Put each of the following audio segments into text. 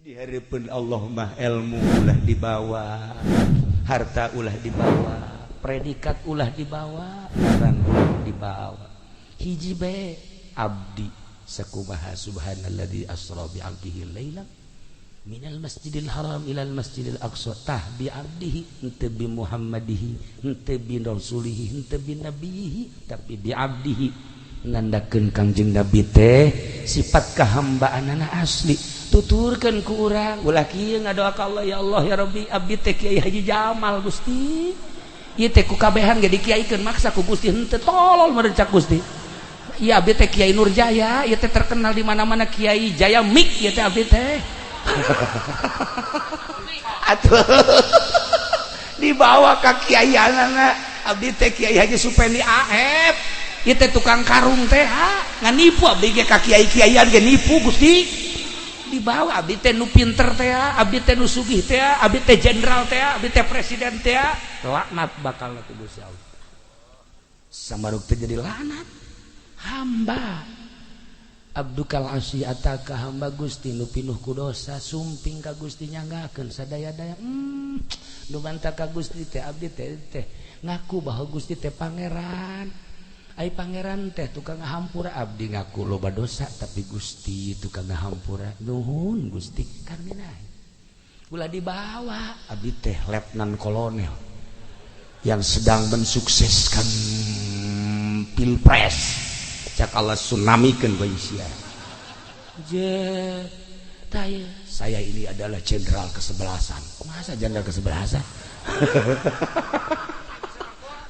Di hareupeun Allah mah ilmu ulah dibawa, harta ulah dibawa, predikat ulah dibawa, ngaran ulah dibawa. Hiji bae abdi sakumaha subhanalladzi asra bi 'abdihi lailan minal masjidil haram ilal masjidil aqsa. Tah bi abdihi, henteu bi muhammadihi, henteu bi rasulihi, henteu bi nabiyihi, tapi bi abdihi, nandakeun Kangjeng Nabi teh sifat kahambaanana asli. Tuturkeun ku urang, ulah kieu ngadoa ka Allah, ya Allah ya Rabbi, abdi teh Kiai Haji Jamal Gusti, ieu teh ku kabehan ge dikiaikeun, maksa ku Gusti. Henteu, tolol meureun cak Gusti. Ieu abdi teh Kiai Nurjaya, ieu teh terkenal di mana-mana Kiai Jaya Mik, ieu teh abdi teh. Atuh dibawa ka kiaianana, abdi teh Kiai Haji Supendi AF, ieu teh tukang karung teh, ngan nipu abdi ge ka kiai-kiaian ge nipu Gusti. Dibawa abdi teh nu pinter teh, abdi teh nu sugih teh, abdi teh jenderal teh, abdi teh presiden teh. Laknat bakal ku Gusti Allah, samaruk teh jadi laknat. Hamba abdukal asi ataka, hamba Gusti nu pinuh ku dosa, sumping ka Gusti, nyanggakeun sadaya-daya. Nu bantah ka Gusti teh abdi teh teh ngaku bahwa Gusti teh pangeran. Ai pangeran teh tukang ngahampura. Abdi ngaku loba dosa, tapi Gusti tukang ngahampura. Nuhun Gusti karmina. Ulah dibawa abdi teh letnan kolonel yang sedang mensukseskan pilpres, cak Allah tsunamikeun bae sia. Je taya, saya ini adalah jenderal kesebelasan. Masa jenderal kesebelasan?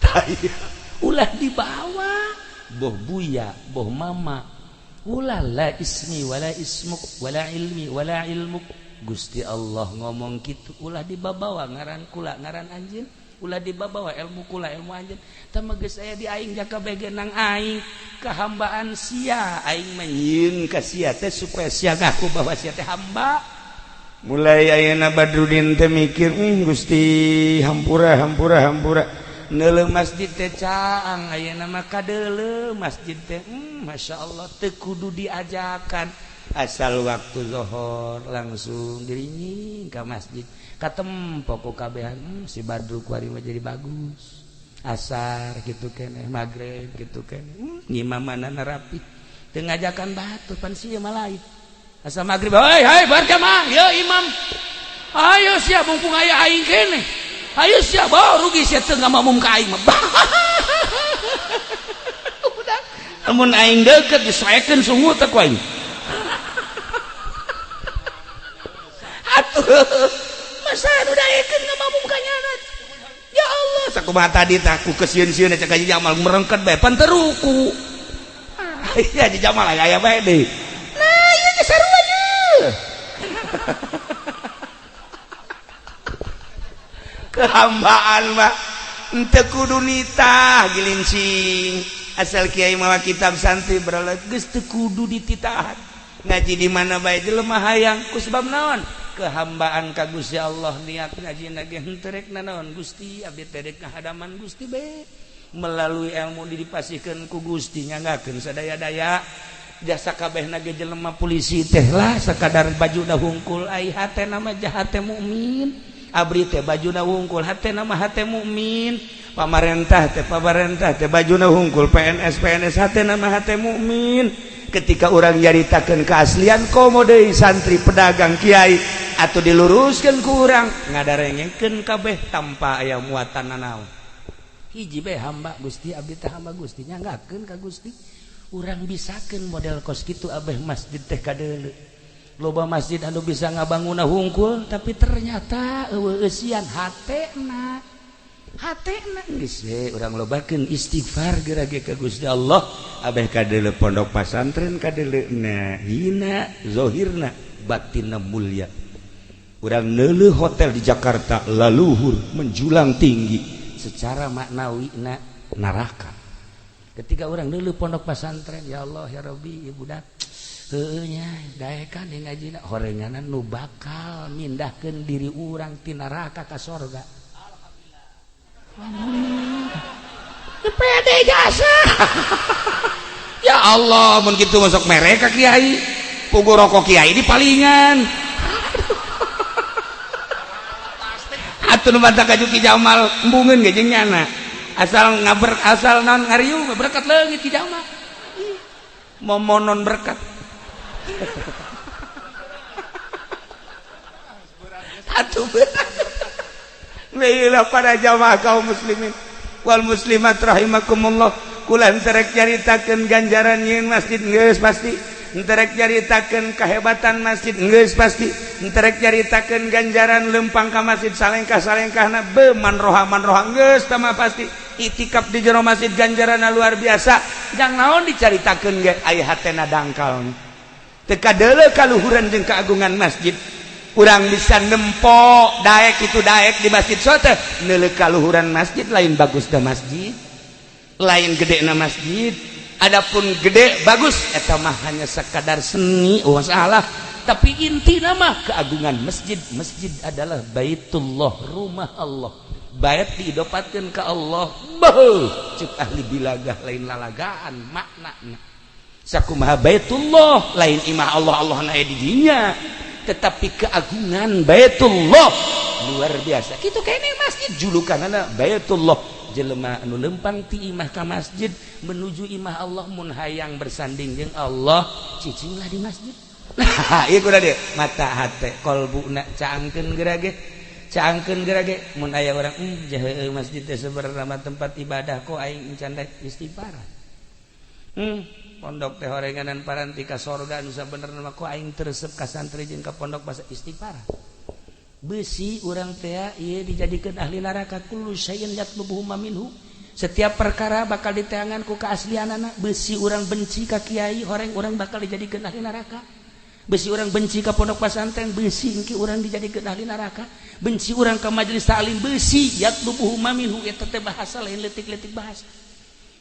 Taya, ulah dibawa boh buya boh mama, ulah. La ismi wala ismuk wala ilmi wala ilmuk. Gusti Allah ngomong gitu, ulah dibawa ngaran kula ngaran anjeun, ulah dibawa ilmu kula ilmu anjeun. Tah geus aya di aing jaka begenang aing kehambaan sia, aing menyieun ka sia teh supaya sia ngaku bahwa sia teh hamba. Mulai ayeuna Badrudin teh mikir, Gusti hampura hampura hampura." Neuleuh masjid teh caang, ayeuna mah kadeuleu masjid teh, Masya Allah, teu kudu diajakan, asal waktu zohor langsung dirinying ka masjid, katempo ku kabehan, si Badru kuari mah jadi bagus. Asar gitu keneh, maghrib gitu keneh, ngimamanana rapi, teu ngajakan batur pan sia mah lain. Asal maghrib, "Hei hei, berjamaah ya imam, ayo sia, mumpung aya aing keneh, ayo sia, bawa rugi sia teu ngamamum ka aing mah." Udah, lamun aing deukeut disoekeun sungut teh ku aing. Atuh masa nu daekeun ngamamum ka nyana? Ya Allah, sakumaha tadi tah ku kesieun-sieun cek Haji Jamal merengket bae pan teruku. Ah, iya Haji Jamal aya aya bae deui. Nah, ieu ge sarua ye. Kehambaan mah henteu kudu nitah gilincing, asal kiai mawa kitab santri berala geus teu kudu dititahan. Ngaji di mana bae jelema hayang, ku sebab naon? Kehambaan ka Gusti Allah. Niat ngaji ge henteu rek nanaon Gusti, abdi teh rek ngahadaman Gusti be melalui ilmu dipasihkeun ku Gusti, nyanggakeun sadaya-daya jasa kabehna ge. Jelema polisi teh lah sakadar baju hungkul, ai hatena mah hate mukmin. Abri teh bajuna hungkul, hatena mah hate mukmin. Pamarentah teh, pamarentah teh bajuna hungkul, PNS PNS, hatena mah hate mukmin. Ketika orang nyaritakeun keaslian, komo deui santri, pedagang, kiai, atau diluruskan ku urang ngadarengekeun kabeh tanpa aya muatan nanaon. Hiji bae, hamba Gusti, abdi teh hamba Gusti, nyanggakeun ka Gusti. Urang bisakeun model kos kitu abeh masjid teh kadeuleu. Loba masjid anu bisa ngabangunna hungkul, tapi ternyata eueuh eusian hatena. Hatena geus we urang lobakeun istighfar geura ge ka Gusti Allah abeh kadeuleu. Pondok pasantren kadeuleuna hina zahirna, batinna mulia. Urang neuleuh hotel di Jakarta laluhur menjulang tinggi, secara maknawi na neraka. Ketika orang neuleuh pondok pesantren, ya Allah ya Rabbi, ieu budak heueuh nya daekan ngajina, horenganan nu bakal mindahkeun diri urang ti neraka ka sorga. Alhamdulillah, pede jasa. Ya Allah, mun kitu masuk mereka kiai pugu rokok kiai di palingan. Atuh nu mata kaju Ki Jamal embungeun ge jeung nyana. Asal ngaber asal naon ngariung berkat leungit Ki Jamal. Momonon berkat. Atuh berat. Baiklah para jamaah kaum muslimin wal muslimat rahimakumullah. Kula henteu nyaritakeun ganjaran nyieun masjid geus pasti, henteu nyaritakeun kehebatan masjid geus pasti, henteu nyaritakeun ganjaran lempang ka masjid salengkah-salengkahna be manroha-manroha geus tama pasti. Itikaf di jero masjid ganjaranna luar biasa. Jang naon dicaritakeun ge aya hatena dangkal. Teu kadeuleu kaluhuran jeung keagungan masjid. Urang bisa nempo daek itu daek di masjid sote neuleuh kaluhuran masjid lain bagus da masjid, lain gede na masjid. Adapun gede bagus eta mah hanya sekadar seni, oh masalah. Tapi inti nama keagungan masjid. Masjid adalah baitullah, rumah Allah. Bait diidopatkeun ka Allah. Beuh, cek ahli bilagah lain lalagaan maknana. Sakumaha baitullah lain imah Allah, Allah na di dinya. Tetapi keagungan baitullah luar biasa. Kitu kene masjid julukanana baitullah. Jelema anu lempang ti imah ka masjid menuju imah Allah, mun hayang bersanding jeung Allah cicinglah di masjid. Nah, ieu kudu dieu mata hate kolbuna caangkeun geura ge, caangkeun geura ge. Mun aya urang jahe masjid teh sebenarna tempat ibadah kok aing can rek istighfar. Pondok teh horenganan paranti ka sorga nu sabenerna mah kok aing teu resep ka santri jeung ka pondok basa istighfar. Besi urang teh ieu dijadikeun ahli neraka kullu syai'in yatlubuhu minhu. Setiap perkara bakal diteangan ku keaslianana. Besi urang benci ka kiai horeng urang bakal dijadikeun ahli neraka. Besi urang benci ka pondok pesantren, besi engke urang dijadikeun ahli neraka. Benci urang ka majelis taklim, besi yatlubuhu minhu eta teh bahasa lain leutik-leutik bahasa.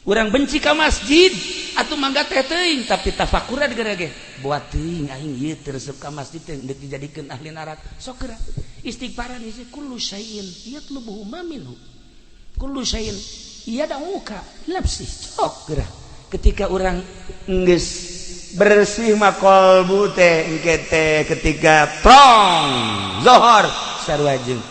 Urang benci ka masjid atuh mangga teh teuing tapi tafakuran geura ge buat teuing aing ieu teu resep ka masjid teh deuk dijadikeun ahli neraka. Sok geura istighfaran isi kullu syai'in yatlubuhu ma minhu, kullu syai'in yad'uka nafsi. Sok geura ketika urang geus bersih mah kolbu teh engke teh ketika prong zohor sarua jeung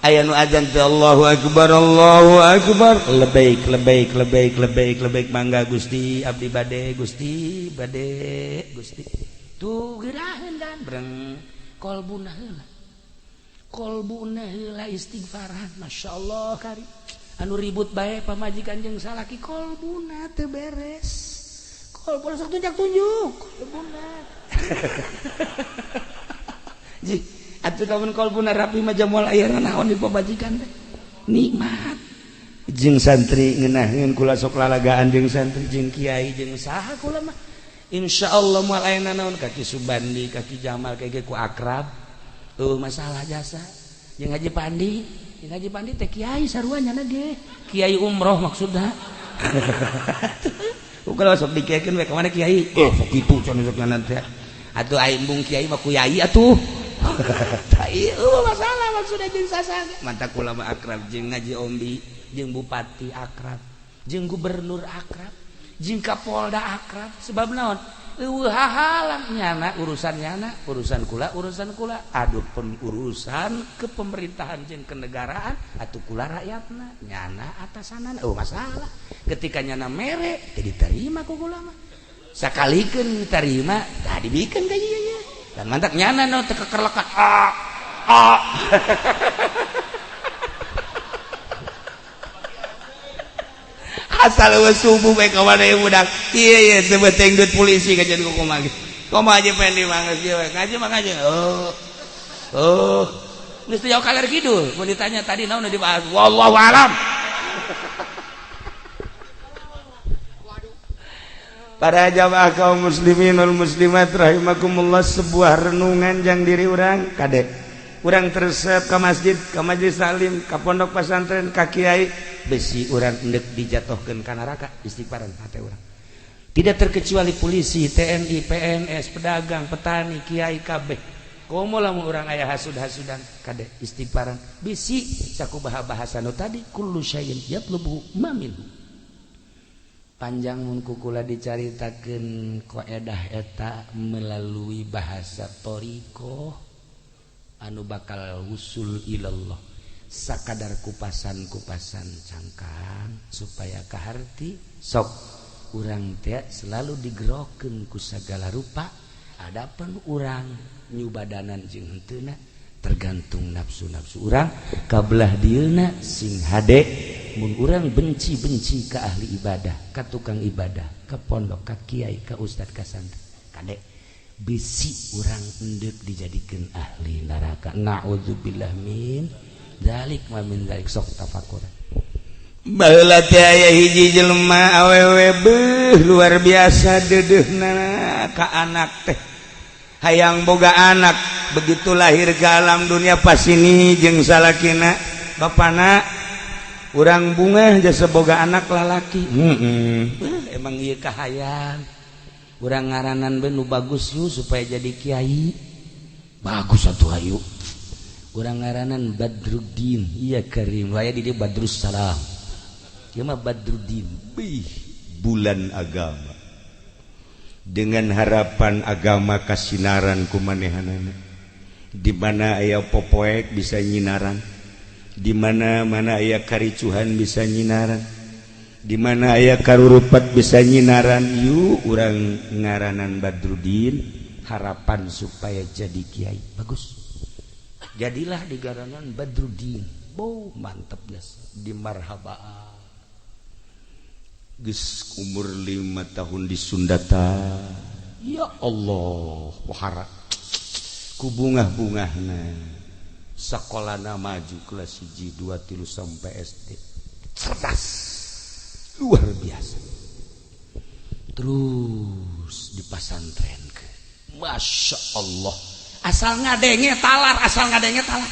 aya nu azan teh Allahu akbar Allahu akbar lebaik lebaik lebaik lebaik lebaik mangga Gusti abdi bade Gusti bade Gusti tuh geuraheun dan breng kolbuna heula, kolbuna heula istighfaran. Masyaallah kari anu ribut bae pamajikan jeung salaki kolbuna teu beres, kolbuna sok tunjuk-tunjuk kolbuna. Ji atuh lamun kolbuna rapi mah jamual aya naon di pamajikan teh nikmat. Jeung santri ngeunaheun kula sok lalagaan jeung santri jeung kiai jeung saha kula mah insyaallah moal aya naon kaki Subandi kaki Jamal kayak ku akrab eueuh masalah jasa jeung Haji Pandi, jeung Haji Pandi teh kiai sarua nyana ge kiai umroh maksudna. Kula sok dikekeun we ka mana kiai eh sok kitu cenah sok nyana teh atuh aing embung kiai mah ku yai atuh. Tah ieu masalah maksudna jeung sasage. Mantap kula mah akrab jeung Ngaji Ombi, jeung bupati akrab, jeung gubernur akrab, jeung kapolda akrab. Sebab naon? Eueuh hahalang nyana urusan nyana, urusan kula, urusan kula. Aduh pun urusan kepemerintahan jeung kenegaraan atuh kula rakyatna, nyana atasanana. Eueuh masalah. Ketika nyana mere teu diterima ku kula mah. Sakalikeun diterima, tah dibikeun ka ieu nya. Dan mantak nyana no teu kekerlekan. Ah ah. Asal eueuh subuh bae ka mana ieu budak. Ieu ieu teu beteng duit polisi kajian ku kumaha. Kumaha aja pendi mah geus ieu ngaji mah ngaji. Oh. Oh. Geus teu jauh kaler kidul. Mun ditanya tadi naon nu dibahas? Wallahu alam. Para jamaah kaum muslimin wal muslimat rahimakumullah, sebuah renungan jang diri urang kade. Urang teresep ka masjid, ka majelis taklim, ka pondok pesantren, ka kiai, besi urang endek dijatuhkeun ka neraka istighfaran hate urang. Tidak terkecuali polisi, TNI, PNS, pedagang, petani, kiai kabeh. Komo lamun urang aya hasud-hasudan kade istighfaran. Bisi sakumaha bahasa nu tadi kullu syai'in yatlubu ma minhu. Panjang mun kukula dicaritakeun koedah eta melalui bahasa thariqah anu bakal wusul ilallah. Sakadar kupasan-kupasan cangkang supaya kaharti. Sok urang teh selalu digerokeun ku sagala rupa. Adapun urang nyubadanan jeung henteuna tergantung nafsu-nafsu urang. Kabelah dieuna sing hade mun urang benci-benci ka ahli ibadah, ka tukang ibadah, ka pondok, ka kiai, ka ustad, ka santri, kade bisi urang endek dijadikeun ahli neraka. Na'udzubillah min dzalik wa min dzalik. Sok tafakur. Baheula teh aya hiji jelema awewe, beuh, luar biasa deudeuhna ka anak teh, hayang boga anak. Begitu lahir ke alam dunia, pas ini jeung salakina, bapana, urang bungah jasa boga anak lalaki. Emang ieu kahayang urang, ngaranan be nu bagus yuk, supaya jadi kiai bagus atuh. Ayu, urang ngaranan Badruddin. Iya Karim, aya di dieu Badrus Salam, ieu mah Badruddin. Bih, bulan agama dengan harapan agama kasinaran ku manehanana. Di mana aya popoek bisa nyinaran, di mana mana aya karicuhan bisa nyinaran, di mana aya karurupat bisa nyinaran. Yuk, urang ngaranan Badruddin, harapan supaya jadi kiai bagus. Jadilah digaranan Badruddin. Boh, mantep jas di marhaba. Geus umur 5 tahun disundata, ya Allah, pohara ku bungah-bungahna. Sekolahna maju kelas 1, 2, 3 sampai SD, cerdas luar biasa. Terus di pasantren ke, Masya Allah, asal ngadenge talar, asal ngadenge talar.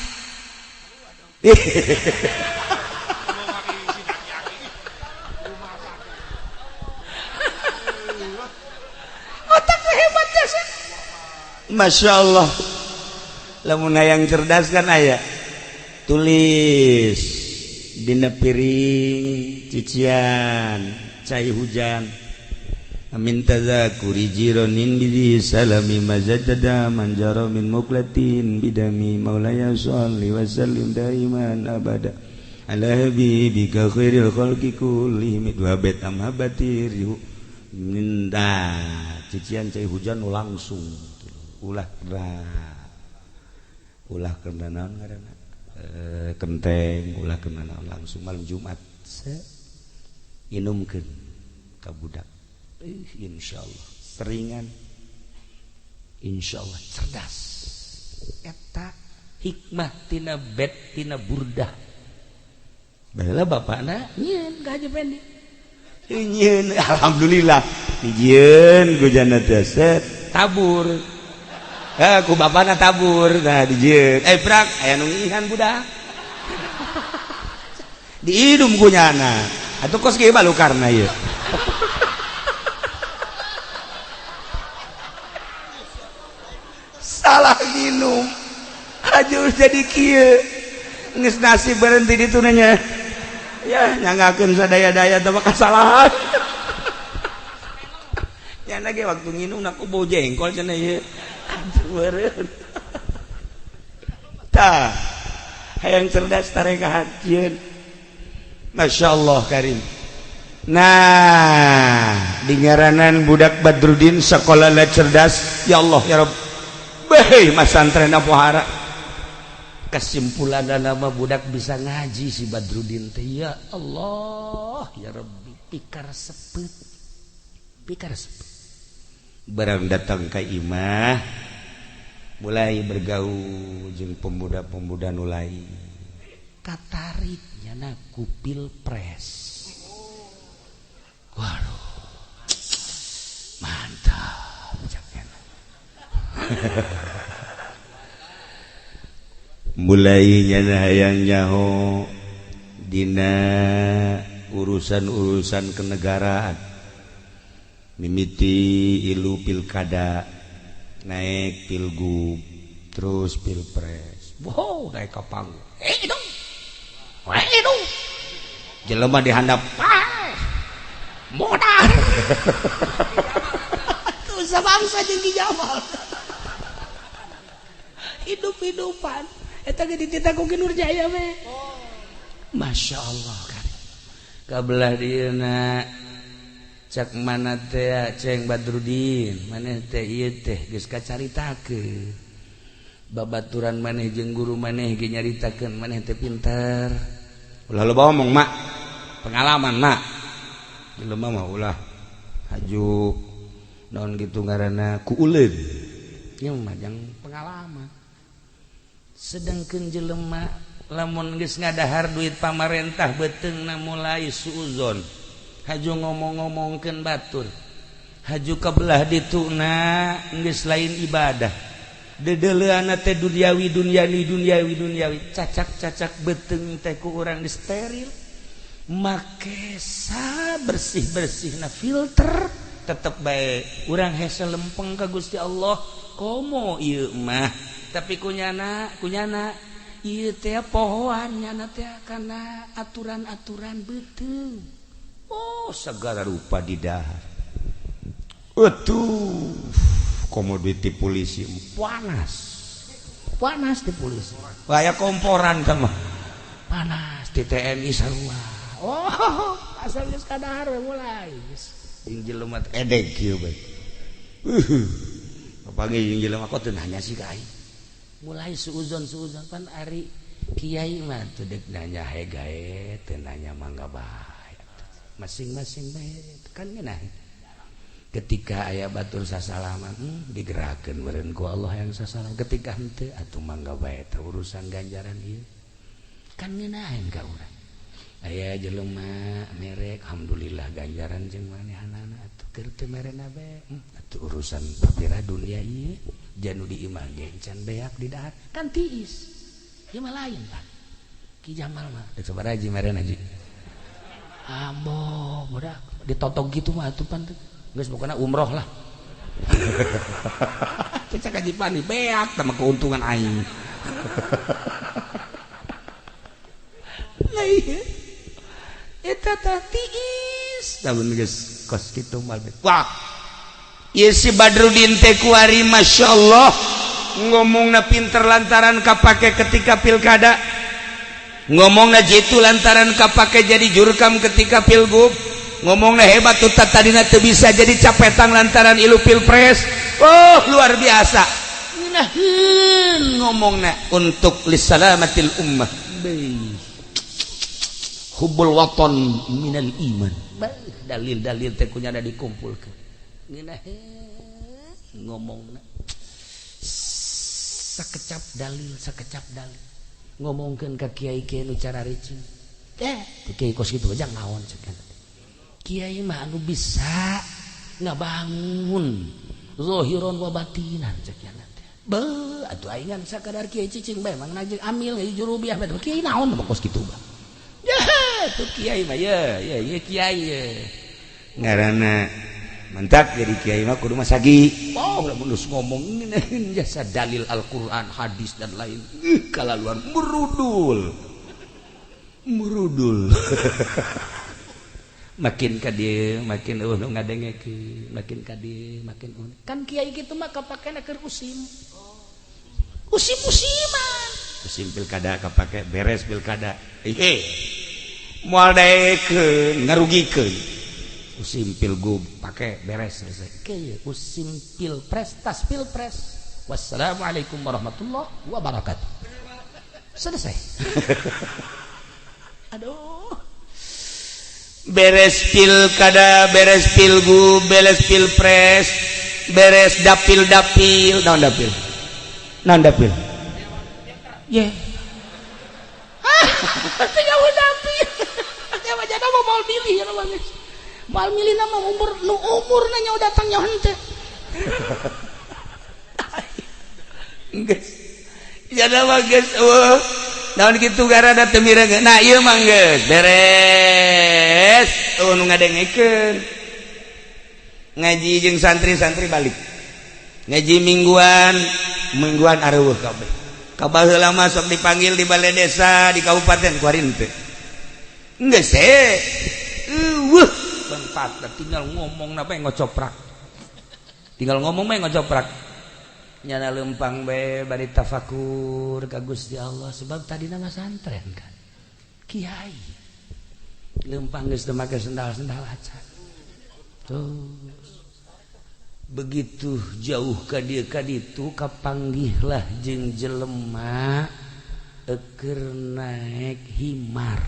Otaknya hebat ya sih. Masya Allah, lamun hayang cerdas kan aya tulis dina piring, cician cai hujan, min tadzakuri jironin bi salami mazajada manjara min muklatin bidami maulaya sholli wa sallim daiman abada ala habibika khairil khalqi kullihim. Dua bet amhabatir minta cician cai hujan, langsung ulah kena, ulah kena naon ngaranna, kenteng, ulah kena naon, langsung malam Jumat se inumkeun ka budak. Insyaallah seringan, insyaallah cerdas. Eta hikmah tina bet, tina burdah. Baheula bapakna nyieun ka Haji Pendi, nyieun, alhamdulillah dijieun ku jana teh, set tabur, eh, ku bapakna tabur. Nah, dijieun, eh, prak aya nu ngihan budak, diidum ku nyana atuh, kos kieu balukarna ieu. Salah minum aja jadi kieu, geus nasib berhenti di tunanya ya, nyanggakeun sadaya-daya teh kesalahan ya lagi. Waktu nginum aku bau jengkol cenah ieu. Aduh, tah hayang cerdas tarekat jieun. Masya Allah Karim. Nah, di ngaranan budak Badruddin, sekolah cerdas, ya Allah ya Rabb. Beh, masantren pohara. Kesimpulan nama budak bisa ngaji si Badruddin teh, ya Allah ya Rabbi, pikar sepet, pikar sepet. Barang datang ke imah mulai bergaul jeung pemuda-pemuda nu lain, katarik nyana ku pilpres. Waduh, mantap cak. Mulai nyana hayang nyaho dina urusan-urusan kenegaraan, mimiti ilu pilkada, naik pilgub, terus pilpres. Wow, naik ke panggung, eh dong, eh dong, jelema dihandap, ah, modal tuh bangsa jeung Jamal hidup-hidupan. Eta ge dititah ku Ki Nurjaya we. Masya Allah kan. Kabelah dieuna cak mana teh Ceng Badrudin, maneh teh ieu teh geus kacaritakeun. Babaturan maneh jeung guru maneh ge nyaritakeun maneh teh pinter. Ulah loba omong mak, pengalaman mak. Jelema mah ulah haju naon gitu ngaranna ku uleun. Ieu mah jang pengalaman. Sedangkeun jelema lamun geus ngadahar duit pamarentah beuteungna mulai suuzon. Haju ngomong-ngomongkeun batur. Haju kabelah dituna geus lain ibadah. Dedeleuana teh duniawi duniawi duniawi duniawi cacak-cacak beuteung teh ku urang disteril. Make sa bersih-bersihna filter tetep bae urang hese lempeng ka Gusti Allah. Komo ieu mah tapi kunyana kunyana ieu teh pohoan nyana teh kana aturan-aturan beuteung. Oh segala rupa didahar. Atuh komo duit di polisi panas. Panas di polisi. Aya komporan teh mah. Panas di TNI sarua. Oh, asal geus kadahar we mulai. Jeung jelema teh edeg kieu bae. Kapanggih jeung jelema kok teu nanya sih ka aing. Mulai suuzon-suuzon pan ari kiai mah teu deuk nanya hegae, teu nanya mangga bae. Masing-masing bae kan ngeunah. Ketika aya batur sasalaman digerakkeun meureun ku Allah yang sasalam. Ketika henteu atuh mangga bae teh urusan ganjaran ieu. Kan ngeunaheun ka urang. Aya jelema merek alhamdulillah ganjaran jeung manehanana atuh keur teu merena bae. Atuh urusan papira dunia ieu janu di imah ge can beak di dahar kan tiis. Ieu mah lain Pak. Ki Jamal mah deuk sabaraha haji merena haji. Ambo budak ditotog gitu mah atuh pan geus pokona umroh lah. Cek haji pani beak tah mah keuntungan aing. Lah ieu eta tah tiis lamun geus kos kitu mah. Wah. Ieu si Badrudin teh kuari masyaallah ngomongna pinter lantaran kapake ketika pilkada. Ngomongna jitu lantaran kapake jadi jurkam ketika pilgub. Ngomongna hebat tuh tadina teu bisa jadi capetang lantaran ilu pilpres. Oh luar biasa. Ngeunaheun ngomongna untuk lisalamatil ummah. Hubbul waton minal iman. Dalil-dalil teh kunyana dikumpulkeun. Ngeunaheun ngomongna sakecap dalil sakecap dalil. Ngomongkeun ka kiai-kiai nu cara ricing. Kiai kos kitu aja naon cek. Kiai mah anu bisa ngabangun zahiron wa batinan cek nya teh. Beuh atuh aing ngan sakadar kiai cicing bae mang najeng amil jurubiah bae kiai naon mah kos kitu bah. Ya tuh kiai mah ye ye ye kiai ye. Ngaranna mantap jadi kiai mah kudu masagi. Oh lamun geus ngomong jasa dalil Al-Qur'an, hadis dan lain. Kalaluan merudul. Merudul. Makin ka dieu makin eueuh nu ngadengekeun, makin ka dieu makin eueuh. Kan kiai kitu mah kapakena keur usim. Usim-usiman. Usim pilkada kapake beres pilkada. Hehe. Moal daekeun ngarugikeun. Usim pilgub pake beres selesai. Oke, usim pilpres tas pilpres. Wassalamualaikum warahmatullahi wabarakatuh. Selesai. Aduh. Beres pilkada, beres pilgub, beres pilpres, beres dapil-dapil, naon dapil? Naon dapil? Ye. Ah, tinggal dapil. Ya mah jadi mau milih ya mah. Mal milih nama umur nu umur nanya udah datang nyaho henteu. Geus. Jada mah geus eueuh. Naon kitu garada teu mireung. Nah ieu mah geus beres. Eueuh nu ngadengekeun. Ngaji jeung santri-santri balik. Ngaji mingguan, mingguan areueuh kabeh. Ka baheula mah sok dipanggil di balai desa, di kabupaten kuari henteu. Geus e. Eueuh bentar tinggal ngomong napa ngocoprak. Tinggal ngomong mah ngocoprak. Nyana lempang bae bari tafakur ka Gusti Allah, sebab tadi nama santren kan kiai lempang geus teu make sendal-sendal acan. Terus begitu jauh ka dieu ka ditu, kapanggihlah jeung jelema keur naek himar,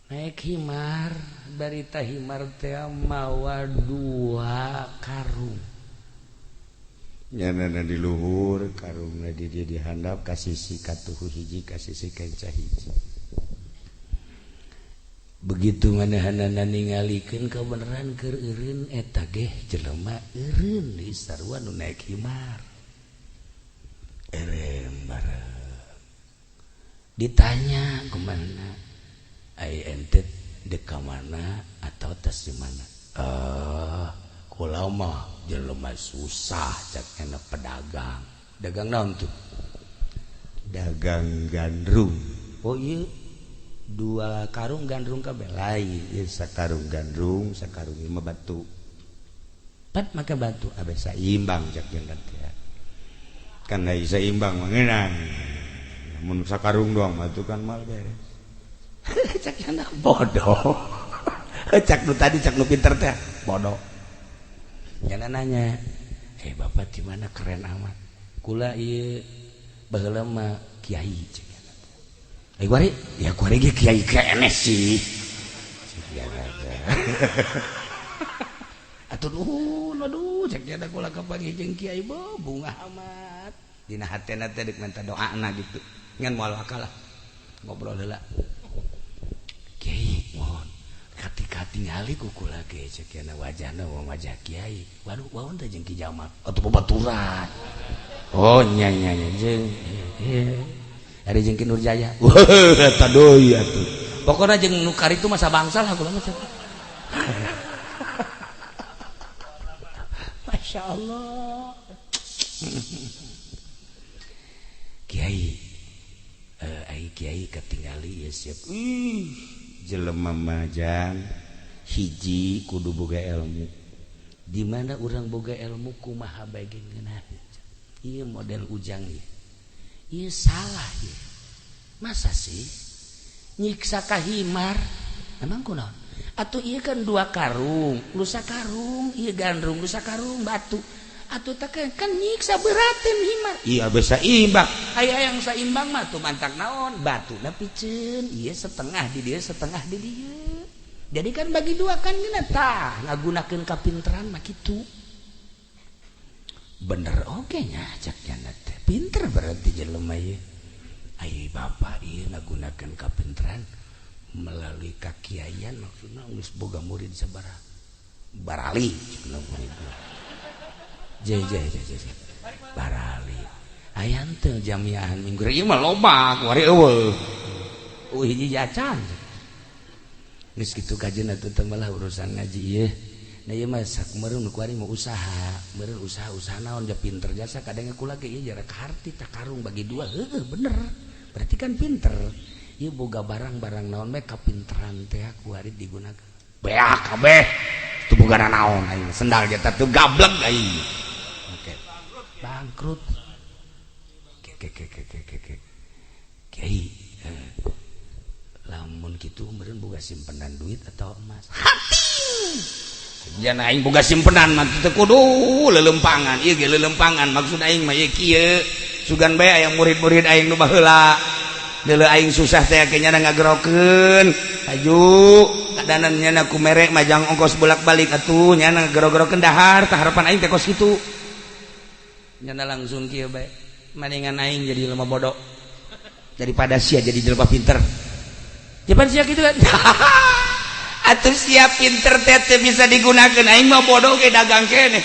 naik himar. Barita himar teh mawa dua karung. Nyanana di luhur karungna, di dia dihandap, kasisi katuhu hiji, kasisi kenca hiji. Begitu manehanana ningalikeun, kebenaran keur eureun eta ge jelema eureun di sarua nu naek himar. Eureun bareng ditanya, "Kemana ai ente, dek ka mana atau tas di mana?" "Eh, kula mah jelema susah," cak enak, "pedagang." "Dagang naon tuh?" "Dagang gandrung." "Oh iya, dua karung gandrung kabeh?" "Lain ieu, sakarung gandrung, sakarung ieu mah batu." "Pat make batu?" "Abe saimbang," cak jeung teh kan. Da saimbang mah ngeunang, mun sakarung doang mah itu kan mal beres. Cak yana bodoh, cak nu tadi, cak nu pinter teh bodoh. Nyana nanya, "Eh, bapak di mana, keren amat?" "Kula ieu baheula mah kiai," cek yana. "Eh, kuari ya, kuari ge kiai keneh sih," cek yana teh. "Atuh nuhun, aduh," cek yana, "kula kapanggih jeung kiai bungah amat." Dina hatena teh deuk minta doana gitu, ngan moal kalah ngobrol heula. "Kiai, mohon ketika tingali ku kula ge," cek yana, "wajahna wajah kiai." "Waduh, wawan teh jeung Ki Jamal atuh babaturan?" "Oh nya nya nya, jeung ari jeung Ki Nurjaya." "Wah, eta deui atuh, pokona jeung nu karitu masa bangsa lah kula mah," cek. Masya Allah. "Kiai, ai kiai ketinggali ya siap." Ih, jelema majang hiji kudu boga ilmu. Di mana urang boga ilmu, kumaha bae ge ngeunah. Ieu model Ujang ieu. Ieu salah ieu. Masa sih nyiksa ka himar? Emang kunaon? Atuh ieu kan dua karung, lu sakarung ieu gandrung, lu sakarung batu. Atuh tak kan nyiksa beratin himar. Iya, bisa imbang. Aya yang saimbang mah tuh mantak naon? Batu na piceun, ieu setengah di dieu, setengah di dieu. Jadi kan bagi dua kan geuna tah, ngagunakeun kapinteran mah kitu. Bener oge nya, cak nyana teh. Pinter berarti jelema ieu. Ai bapak ieu ngagunakeun kapinteran melalui kakiaian, maksudna geus boga murid sabaraha? "Barali," cenah murid. Je je je je. Je. "Barali. Aya teu jamiahan minggu ieu mah loba, kuari eueuh." "Oh, hiji acan." Geus kitu kajeun atuh teh malah urusan ngaji ieu. Nah, ieu mah sak meureun kuari mau usaha, meureun usaha-usaha naon ja pinter jasa kadang kula ge ieu jarak harti tak karung bagi dua, heueuh bener. Berarti kan pinter. Ieu boga barang-barang naon bae kapinteran teh kuari digunakan. Beak kabeh. Teu boga naon aing, sendal ge teh gablek aing. Oke. Bangkrut. Ke ke ke ke ke ke. Kiai, lamun kitu meureun boga simpenan duit atau emas. Hati. Jangan aing boga simpenan mah teu kudu lelempangan. Ieu ge lelempangan, maksud aing mah ieu kieu. Sugan bae aya murid-murid aing nu baheula. Deuleu aing susah teh ke nyana ngagerokeun. Aju kadanan nyana ku merek majang ongkos bolak-balik atuh nyana ngagero-gerokeun dahar tah, harapan aing teh kos kitu. Nyana langsung kieu bae. Mendingan aing jadi lemah bodoh daripada sia jadi jelema pinter. Japan sia kitu kan. Atuh siap pinter teh teu bisa digunakeun, aing mah bodoh ge dagang keneh.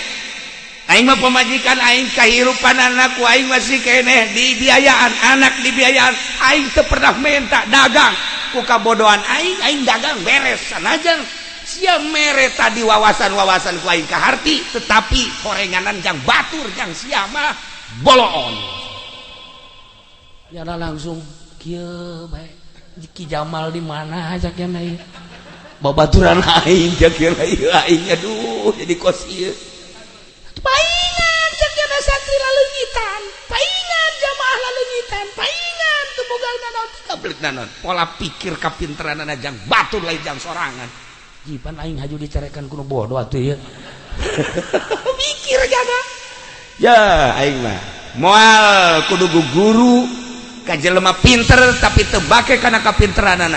Aing mah pemajikan aing, kehidupan anakku aing masih keneh dibiayaan, anak dibiayaan, aing teu pernah minta dagang. Ku kabodohan aing, aing dagang beres. Sanajan sia mere tadi wawasan-wawasan ku aing kaharti, tetapi horenganan jang batur, jang sia mah boloon. Nyana langsung kieu bae. Ki Jamal di mana cak nya ieu? Babaturan aing cak ieu aing, aduh, jadi kos ieu. Baik. Goblok naon pola pikir kapinteranana jang batur lain jang sorangan. Jipan aing haju dicarekan ku nu bodoh atuh ieu. Mikir jaga. Ya aing mah moal kudu guru ka jelema pinter tapi teu bake kana kapinteranana.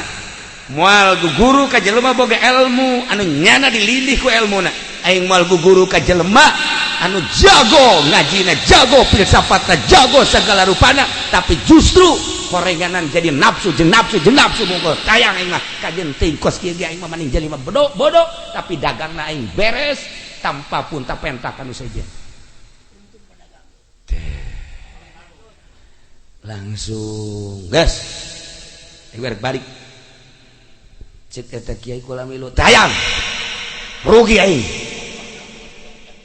Moal guru ka jelema boga ilmu anu nyana dilindih ku ilmuna. Aing moal guru ka jelema anu jago ngajina, jago filsafatna, jago segala rupana, tapi justru horenganan jadi nafsu jeung nafsu jeung nafsu mungkul. Tayang aing mah kajen teuing kos kieu ge aing mah maning jelema bodoh bodoh tapi dagangna aing beres tanpa pun tapenta kanu sejen. Langsung gas balik cek eta kiai kula milu tayang rugi aing.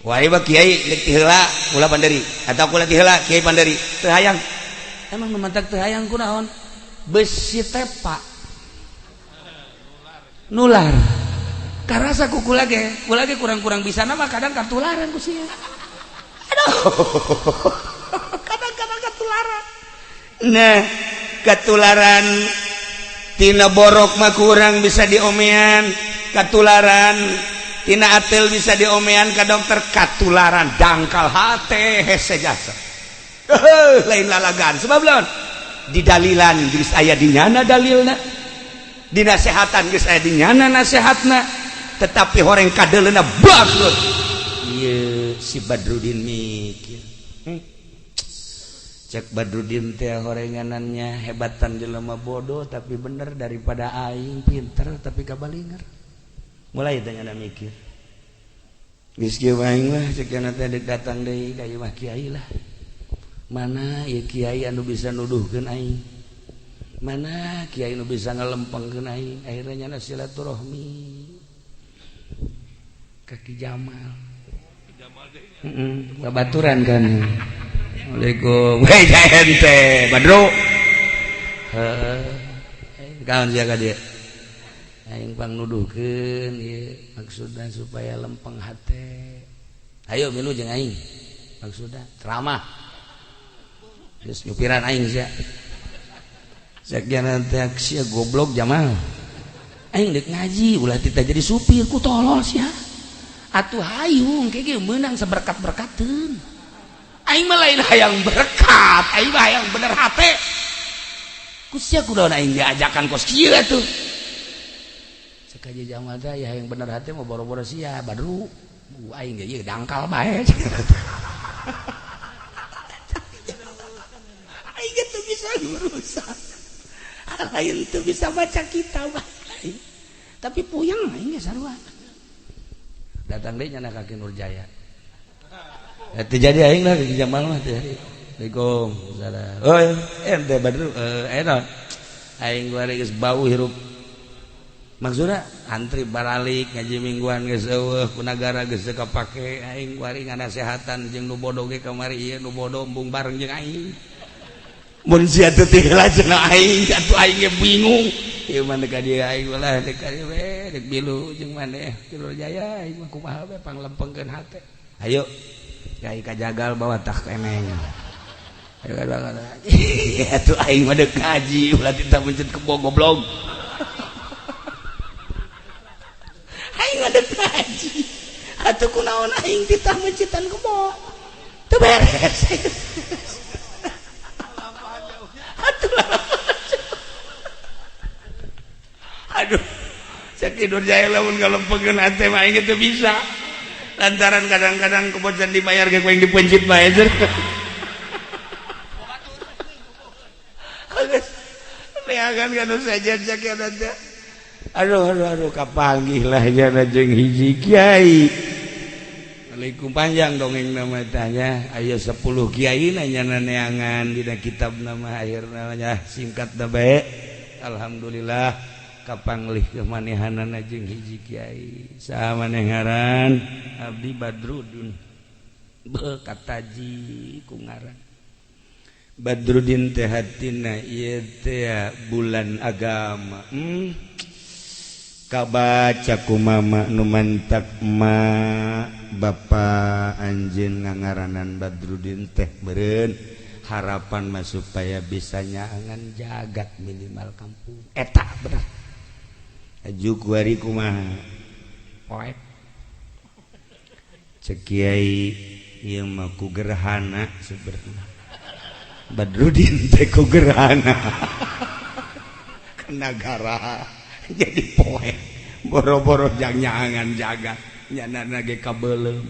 Wah ieu kiai deuk ti heula kula panderi atau kula ti heula kiai panderi teu hayang. Emang nu mantak teu hayang kunaon? Besi tepa nular karasa ku kula ge kurang-kurang bisa nama kadang katularan ku sia. Aduh kadang-kadang katularan. Nah katularan tina borok mah kurang bisa diomean, katularan tina atel bisa diomean ka dokter, katularan dangkal hate hese jasa. Lain lalagan sebab lawan didalilan geus aya di nyana dalilna, dinasehatan geus aya di nyana nasehatna, tetapi horeng kadeleuna bangkrut. Ieu si Badrudin mikir. Cek Badrudin teh horenganannya hebatan jelema bodoh tapi bener daripada aing pinter tapi kabalinger. Mulai teh nyana mikir. Geus kieu aing mah cek nyana teh deuk datang deui ka imah kiai lah. Mana ieu kiai anu bisa nuduhkeun aing? Mana kiai anu bisa ngalempengkeun aing? Akhirnya nyana silaturahmi ka Ki Jamal. Heeh, babaturan kan. Assalamualaikum. Hei ente Badru. Heeh. Kaon sia ka dieu? Aing pang nuduhkeun ieu maksudna supaya lempeng hate. Ayo milu jeung aing. Maksudna ceramah. Geus nyupiran aing sia. Sakian teh sia goblok Jamal. Aing deuk ngaji ulah tita jadi supir ku tolol sia. Atuh hayung ke ge meunang seberkat-berkateun. Aing mah lain hayang berkat, aing mah hayang bener hate. Ku sia kudaon aing diajakan kos kieu atuh. Cek aja Jamal teh ya hayang bener hate mah boro-boro sia Badru. Aing ge ieu dangkal bae. Aing ge teu bisa urusan. Lain teu bisa baca kitab aing. Tapi puyeng aing ge sarua. Datang deui nyana ka Ki Nurjaya. Teu jadi aing lah Ki Jamal mah teu jadi. Assalamualaikum. Salam. Oh, ente Badru naon? Aing kuari geus bau hirup. Maksudna antri baralik ngaji mingguan geus eueuh ku nagara geus teu kapake aing kuari nganasehatan jeung nu bodoh ge kamari ieu nu bodoh embung bareng jeung aing. Mun sia teu tinggal cenah aing atuh aing ge bingung. Ieu mah deuk ka dieu aing ulah deuk ka dieu we deuk bilu jeung maneh Ki Nurjaya aing mah kumaha we panglempengkeun hate. Ayo Kiai kajagal bawa tak eneng. Ayo atuh aing mah deuk ngaji ulah tita mencet kebo goblok. Aing mah deuk ngaji. Atuh kunaon aing titah mencitan kebo. Teu beres. Atuh aduh, cek Ki Nurjaya lamun ngalempengkeun hate mah aing teu bisa. Lantaran kadang-kadang kebocan dibayar ge ku aing dipencit bae. Neangan kanu saja cek teh. Aduh aduh aduh kapanggih lah jana jeung hiji kiai. Assalamualaikum panjang dongeng nama tanya aya 10 kiai nanya neangan dina kitab nama akhirna nya singkat da bae. Alhamdulillah kapanglih kemanehanana jeung hiji kiai. Saha maneh ngaran? Abdi Badrudin. Beuh kataji ku ngaran. Badrudin teh hatina ieu teh bulan agama. Kabaca ku mama nu mantak ma bapa anjeun ngangaranan Badrudin teh meureun Harapan mah supaya bisa nyaangan jagat minimal kampung. Eta bener. Aju kuari kumaha? Poek. Cek kiai ieu mah ku gerhana sebenarnya. Badrudin teh ku gerhana. Kena gara jadi poek. Boro-boro jang nyaangan jagat nyana ge kabeuleum.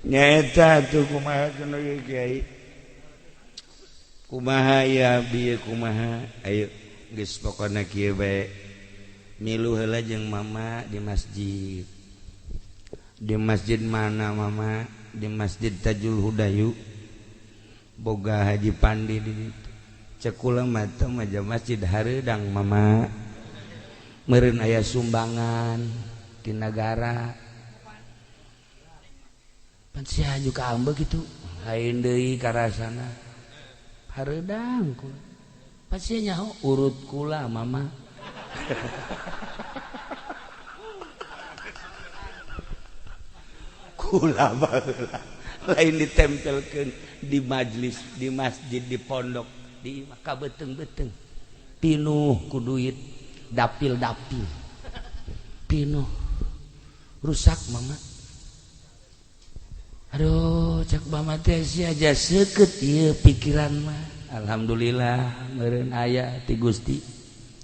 Nyaeta tuh kumaha cenah kiai. Kumaha ya abdi kumaha ayo geus pokona kieu bae milu heula jeung mama di masjid. Di masjid mana mama? Di Masjid Tajul Hudayu. Boga Haji Pandi di ditu. Cek kula mah teu maja masjid hareudang mama. Meureun aya sumbangan ti nagara. Pan sia ka ambeu kitu. Lain deui karasana. Hareudang kula. Pasti nyaho urut kula mama. Kula baheula lain ditempelkeun di majlis, di masjid, di pondok, di imah ka beuteung-beuteung. Pinuh ku duit, dapil-dapil. Pinuh. Rusak mama. Aduh, cek mama teh sia aja seukeut ieu pikiran mah. Alhamdulillah meureun aya ti Gusti.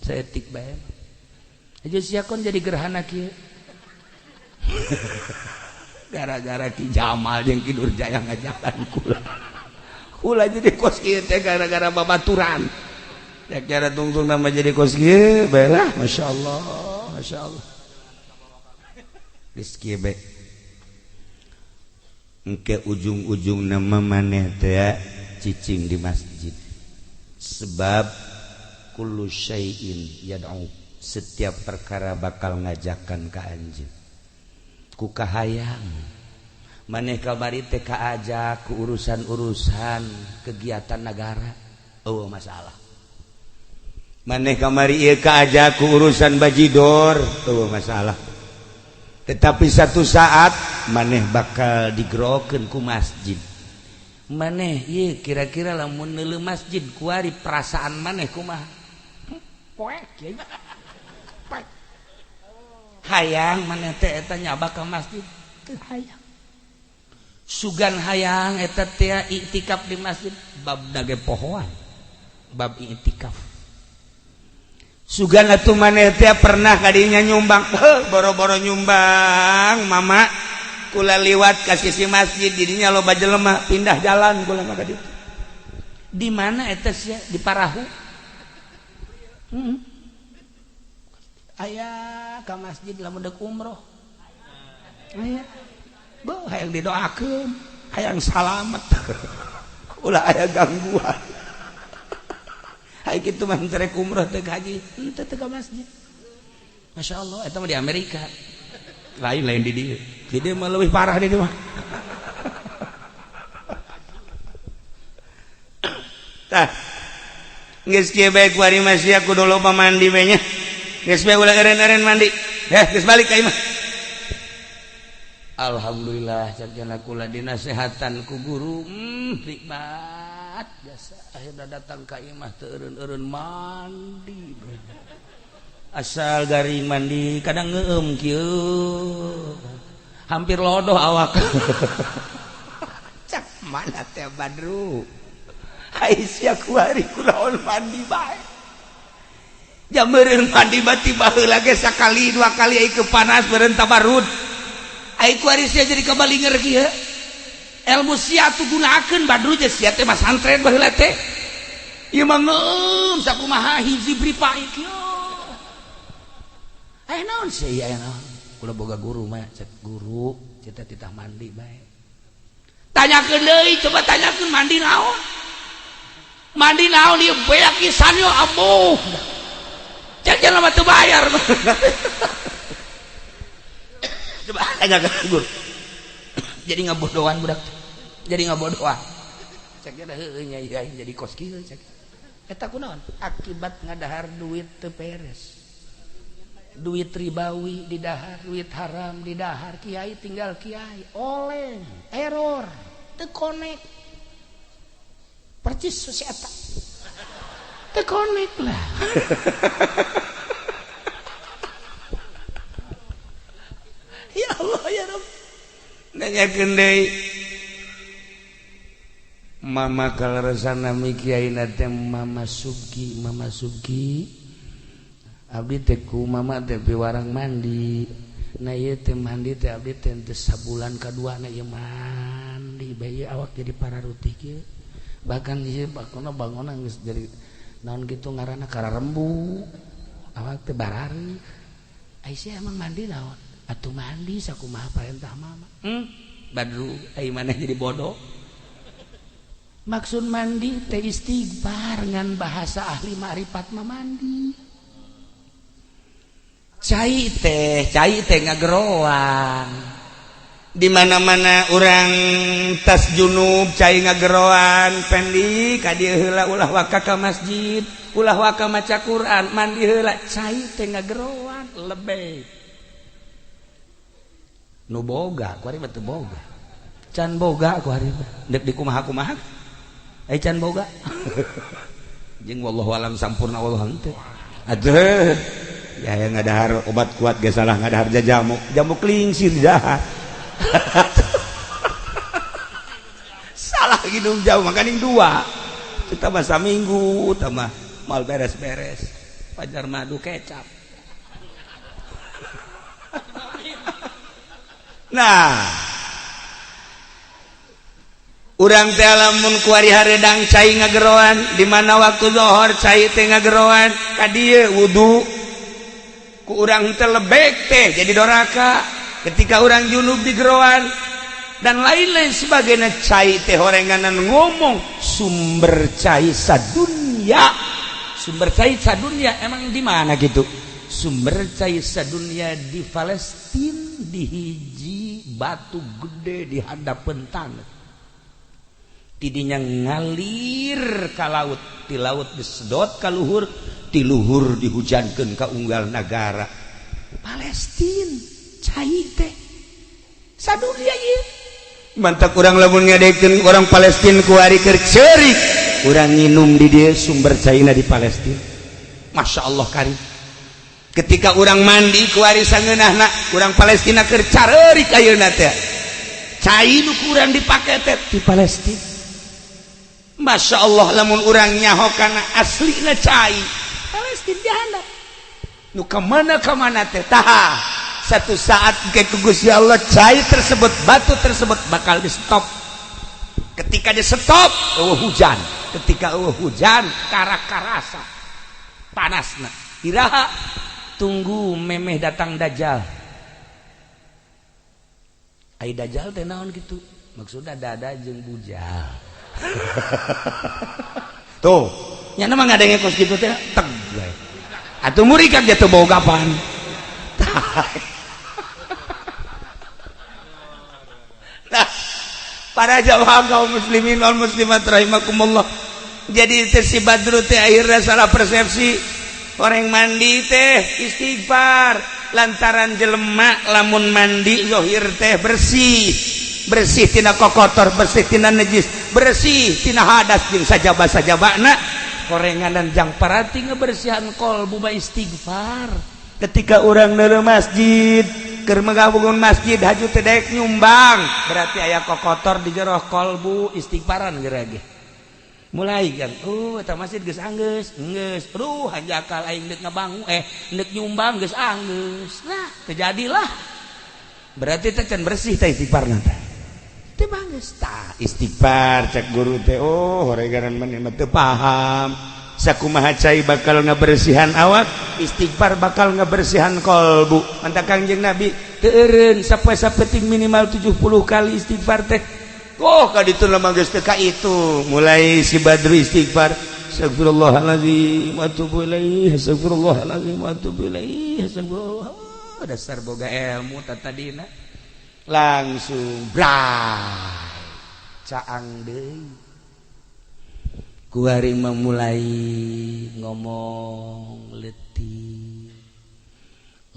Saeutik bae. Aja sia kon jadi gerhana kieu. Gara-gara Ki Jamal jeung Ki Durjaya ngajakan kula. Kula jadi kos kieu teh gara-gara babaturan. Ya cara tungtung nama jadi kos kieu bae lah, masyaallah, masyaallah. Geus kieu bae. Engke ujung-ujung nama maneh teh cicing di masjid. Sebab kullu syai'in yad'u, setiap perkara bakal ngajakan ka anjeun. Ku kahayang maneh kamari teh kaajak ku urusan-urusan kegiatan negara, eueuh masalah. Maneh kamari ieu kaajak ku urusan bajidor, eueuh masalah. Tetapi satu saat maneh bakal digerokeun ku masjid. Maneh ieu kira-kira lamun neuleuh masjid kuari perasaan maneh kumaha? Poek kieu. Poek. Hayang maneh teh eta nyabak ka masjid teu hayang. Sugan hayang eta teh iktikaf di masjid bab dage pohoan. Bab iktikaf. Sugan atuh maneh teh pernah kadinya nyumbang, boro-boro nyumbang mama kula liwat ka sisi masjid didinya loba jelema pindah jalan kula mah ka ditu. Di mana eta sia? Di parahu. Aya ka masjid lamun deuk umroh. Aya. Beuh hayang didoakeun, hayang salamet. Ulah aya gangguan. Hai kitu mah terek umroh teh haji, henteu teh ka masjid. Masya Allah, eta mah di Amerika. Lain-lain di dieu. Di dieu mah leuwih parah di dieu mah. Tah. Geus kieu bae kuari mah sia kudu loba mandi bae nya. Geus bae ulah eureun-eureun mandi. Heh, geus balik ka imah. Alhamdulillah cak kula dinasehatan ku guru, nikmat biasa akhirnya datang ka imah teu eureun-eureun mandi. Asal garing mandi kadang ngeueum kieu. Hampir lodoh awak. Cak mana teh Badru. Ai sia kuari kunaon mandi bae. Jam meureun mandi bati baheula ge sakali dua kali ai kepanas meureun tabarud. Ai kuari sia jadi kabalinger kieu. Ilmu sia tuh gunakeun Badru je sia teh masantren baheula teh. Ieu mah ngeueum sakumaha hiji bripa kieu. Aya naon sih aya naon? Kula boga guru mah cek guru cita titah mandi bae. Tanyakeun deui coba tanyakeun mandi naon? Mandi naon ieu beak pisan yo abuh. Cek jelema teu bayar. Coba tanyakeun guru. Jadi ngabodohan budak. Jadi ngabodohan. Cek nya heueuh nya ieu jadi kos kieu cek. Eta kunaon? Akibat ngadahar duit teu beres. Duit ribawi didahar, duit haram didahar, kiai tinggal kiai, oleng, error, teu konek. Percis si eta. Teu konek lah. Ya Allah ya Rabb. Nanyakeun deui. Mama kaleresan nami kiaina teh Mama Subki, Mama Subki. Abdi teh ku mama teh piwarang mandi. Nah ieu teh mandi teh abdi teh teu sabulan kaduana ieu mandi bae awak jadi pararutih kieu. Bahkan ieu bakona bangonan geus jadi naon kitu ngaranna kararembu. Awak teh barari. Ai sia emang mandi naon? Atuh mandi sakumaha parentah mama. Badru ai maneh jadi bodoh. Maksud mandi teh istighfar ngan bahasa ahli ma'rifat mah mandi. Cai teh ngageroan. Di mana-mana urang tas junub cai ngageroan, pendi ka dieu heula ulah waka ka masjid, ulah waka maca Quran, mandi heula cai teh ngageroan lebih. Nu boga, kuari mah teu boga. Can boga kuari mah. Deuk dikumaha-kumaha. Ai can boga. Jeung wallahu alam sampurna wallahu henteu. Aduh. Ya yang ngadahar obat kuat ge salah ngadahar jamu. Jamu klingsir jahat. Salah minum jamu makaning dua. Kita mah saminggu tambah mal beres-beres. Pajar madu kecap. Nah, urang teh lamun kuari hareudang cai ngageroan, di mana waktu zuhur cai teh ngageroan, ka dieu wudu. Ku urang teh lebek teh jadi doraka ketika urang junub digeroan dan lain-lain sebagainya cai teh horenganan ngomong sumber cai sadunya. Sumber cai sadunya emang di mana gitu? Sumber cai sadunya di Palestina, di hiji batu gede di hadapan tanah. Tidinya ngalir ka laut, di laut disedot ka luhur, di luhur dihujankeun ka unggal nagara. Palestina cai teh sadunya ieu. Mantap urang lamun ngadekeun orang Palestina ku ari keur ceurik, urang nginum di dieu sumber caina di Palestina. Masya Allah karim. Ketika urang mandi ku ari sangeunahna, urang Palestina keur careurik ayeuna teh. Cai nu ku urang dipake teh di Palestina. Masya Allah lamun urang nyaho kana aslina cai Palestina dihandap. Nu kamana-kamana teh taha. Satu saat ke Gusti Allah cai tersebut, batu tersebut bakal di stop. Ketika di stop, eueuh hujan. Ketika eueuh hujan, karakarasa panasna. Iraha tunggu memeh datang dajjal. Ai dajjal teh naon kitu? Maksudna dada jeung bujal. Tuh, nya mah ngadenge kos kitu teh teg we. Atuh murik ge teu boga pan. Nah, para jamaah kaum muslimin wal muslimat rahimakumullah. Jadi teh si Badru teh akhirnya salah persepsi. Orang mandi teh istighfar lantaran jelema lamun mandi zahir teh bersih. Bersih tina kokotor, bersih tina najis, bersih tina hadas jeung sajaba-sajabana. Korengan dan jang parati ngebersihan kolbu ba istighfar. Ketika orang neuleuh masjid, keur megabungun masjid haju teh daek nyumbang, berarti aya kokotor di jero kolbu istighfaran geura ge. Mulai kan, eta masjid geus anggeus, geus. Aduh, hanjakal aing deuk ngabangun, deuk nyumbang geus anggeus. Nah, terjadilah. Berarti teh can bersih teh istighfarna teh. Teu banggeus tah istighfar cek guru teh, oh horegaran maneh mah teu paham. Sakumaha cai bakal ngabersihan awak, istighfar bakal ngabersihan kolbu. Mantap Kangjeng Nabi teu eureun sapoe sapeting minimal 70 kali istighfar teh. Oh ka ditu mah geus teu ka itu. Mulai si Badru istighfar, astagfirullahalazim wa atubu ilaih, astagfirullahalazim wa atubu ilaih, astagfirullah. Dasar boga ilmu tatadina. Langsung bray caang deui. Kuari memulai ngomong letih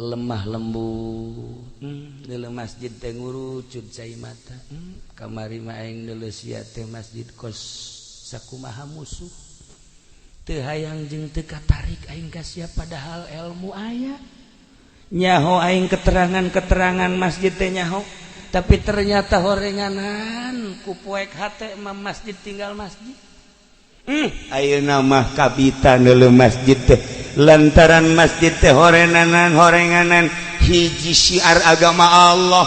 lemah lembut. Deuleu masjid teh ngurucut cai mata. Kamari mah aing deuleu sia teh masjid kos sakumaha musuh teu hayang jeung teu katarik aing ka sia padahal ilmu aya nyaho aing keterangan-keterangan masjid teh nyaho tapi ternyata horenganan ku poek hate mah masjid tinggal masjid. Ayeuna mah kabita neuleuh masjid teh lantaran masjid teh horenanan horenganan hiji syiar agama Allah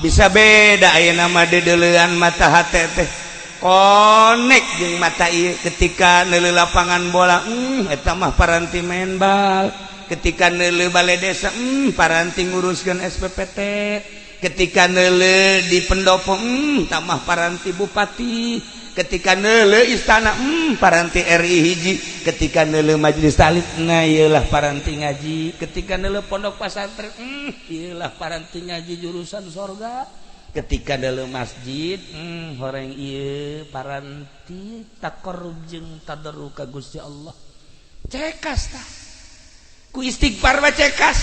bisa beda ayeuna mah deudeulean mata hate teh konek jeung mata ieu ketika neuleuh lapangan bola eta mah paranti main bal ketika neuleuh balai desa paranti nguruskeun SPPT ketika neuleuh di pendopo tamah paranti bupati ketika neuleuh istana paranti RI hiji ketika neuleuh majelis taklim nah ieulah paranti ngaji ketika neuleuh pondok pesantren ieulah paranti ngaji jurusan sorga ketika neuleuh masjid horeng ieu paranti taqarrub jeung tadarru ka Gusti Allah cekas tah ku istighfar mah cekas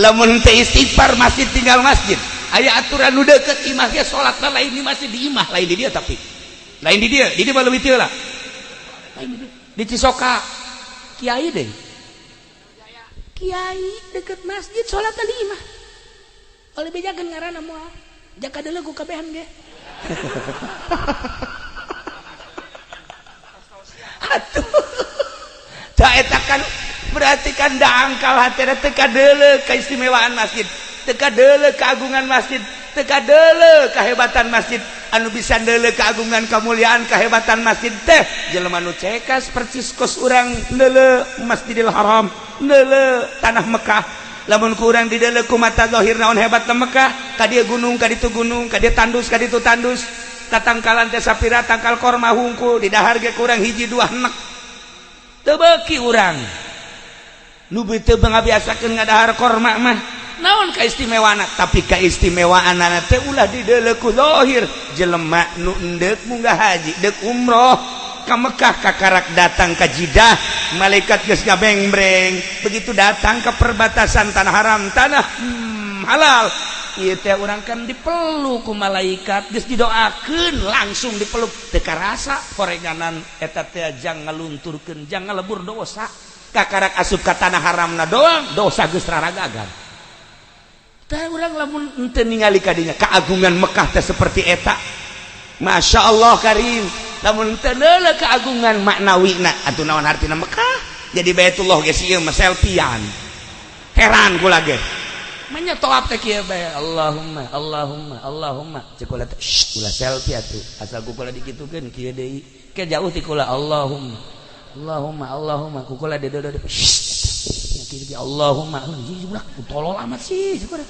lamun teu istighfar masjid tinggal masjid aya aturan nu deukeut imah ge salatna lain di masjid di imah lain di dia tapi lain di dia mah leuwih teu lah lain di dia di Cisoka kiai deh kiai deket masjid salatna di imah oleh bejakeun ngaranna moal jaka deuleu ku kabehan ge atuh da eta kan berarti kan dangkal hatena teu kadeuleu keistimewaan masjid teu kadeuleu keagungan masjid teu kadeuleu kehebatan masjid anu bisa deuleu keagungan kemuliaan kehebatan masjid teh jelema nu cekas percis kos urang deuleu Masjidil Haram deuleu tanah Mekah lamun ku urang dideuleu ku mata zahir naon hebatna Mekah ka dieu gunung ka ditu gunung ka dieu tandus ka ditu tandus tatangkalan teh sapira tangkal korma hungkul di dahar ge kurang hiji dua enek teu beuki urang nu teu ngabiasakeun ngadahar korma mah naon kaistimewaana tapi kaistimewaanana teh ulah dideuleu ku zahir jelema nu endeuk munggah haji deuk umroh ka Mekah kakarak datang ka Jidah malaikat geus ngabengbreng begitu datang ke perbatasan tanah haram tanah halal ieu teh urang kan dipeluk ku malaikat geus didoakeun langsung dipeluk teu karasa horenganan eta teh jang ngalunturkeun jang ngalebur dosa kakarak asup ka tanah haramna doang dosa geus raragagan tah urang lamun henteu ningali kadinya keagungan Mekah teh seperti eta Masya Allah karim lamun teu neuleuh keagungan maknawina atuh naon hartina Mekah jadi Baitullah geus ieu mah selfiean heran kula ge manya toap teh kieu bae Allahumma Allahumma Allahumma ceuk kula teh ulah selfie atuh asal ku kula dikitukeun kieu deui ke jauh ti kula Allahumma Allahumma Allahumma ku kula deudeuh kieu Allahumma budak tolol amat sih ceuk kula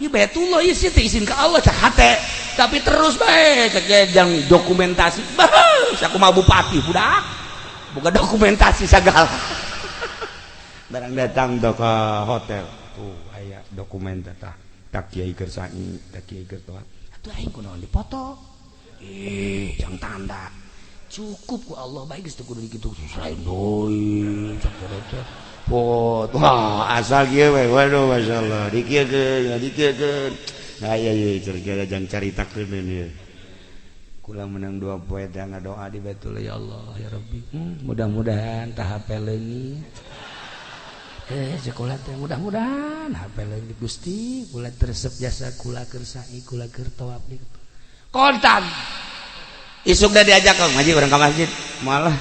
ieu Baitullah ieu sih teh izin ka Allah cak hate tapi terus bae cek jang dokumentasi bah sakumaha bupati budak bukan dokumentasi segala barang datang tuh ke hotel tuh aya dokumen tah tak kiai keur sa'i tak kiai keur toa atuh aing kunaon dipoto ih jang tanda cukup ku Allah bae geus teu kudu dikitu selain deui cak teh foto wah asal kieu we waduh masyaallah dikieukeun dikieukeun nah iya iya cerita jang caritakeun ieu kula menang dua poe teh ngadoa di Baitullah ya Allah ya Rabbi mudah-mudahan tah HP leungit sekolah teh mudah-mudahan HP leungit Gusti kula teresep jasa kula keur sa'i kula keur tawaf kontan isuk dah diajak ke ngaji urang ka masjid malah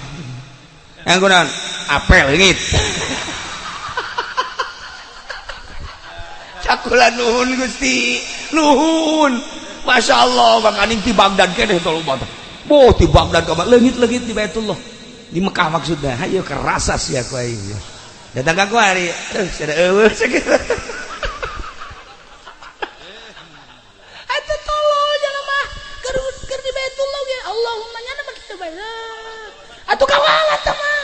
yang kunaon apel leungit cakula nuhun Gusti nuhun Masya Allah makaning ti Baghdad keneh tolong bata boh ti Baghdad ka leungit-leungit di Baitullah di Mekah maksudna hayu kerasa sia ku aing datang ka kuari sada eueuh sakitu atuh tolol jelema keur keur di Baitullah ge Allahumma nyana mah kitu bae atuh kawalat teh mah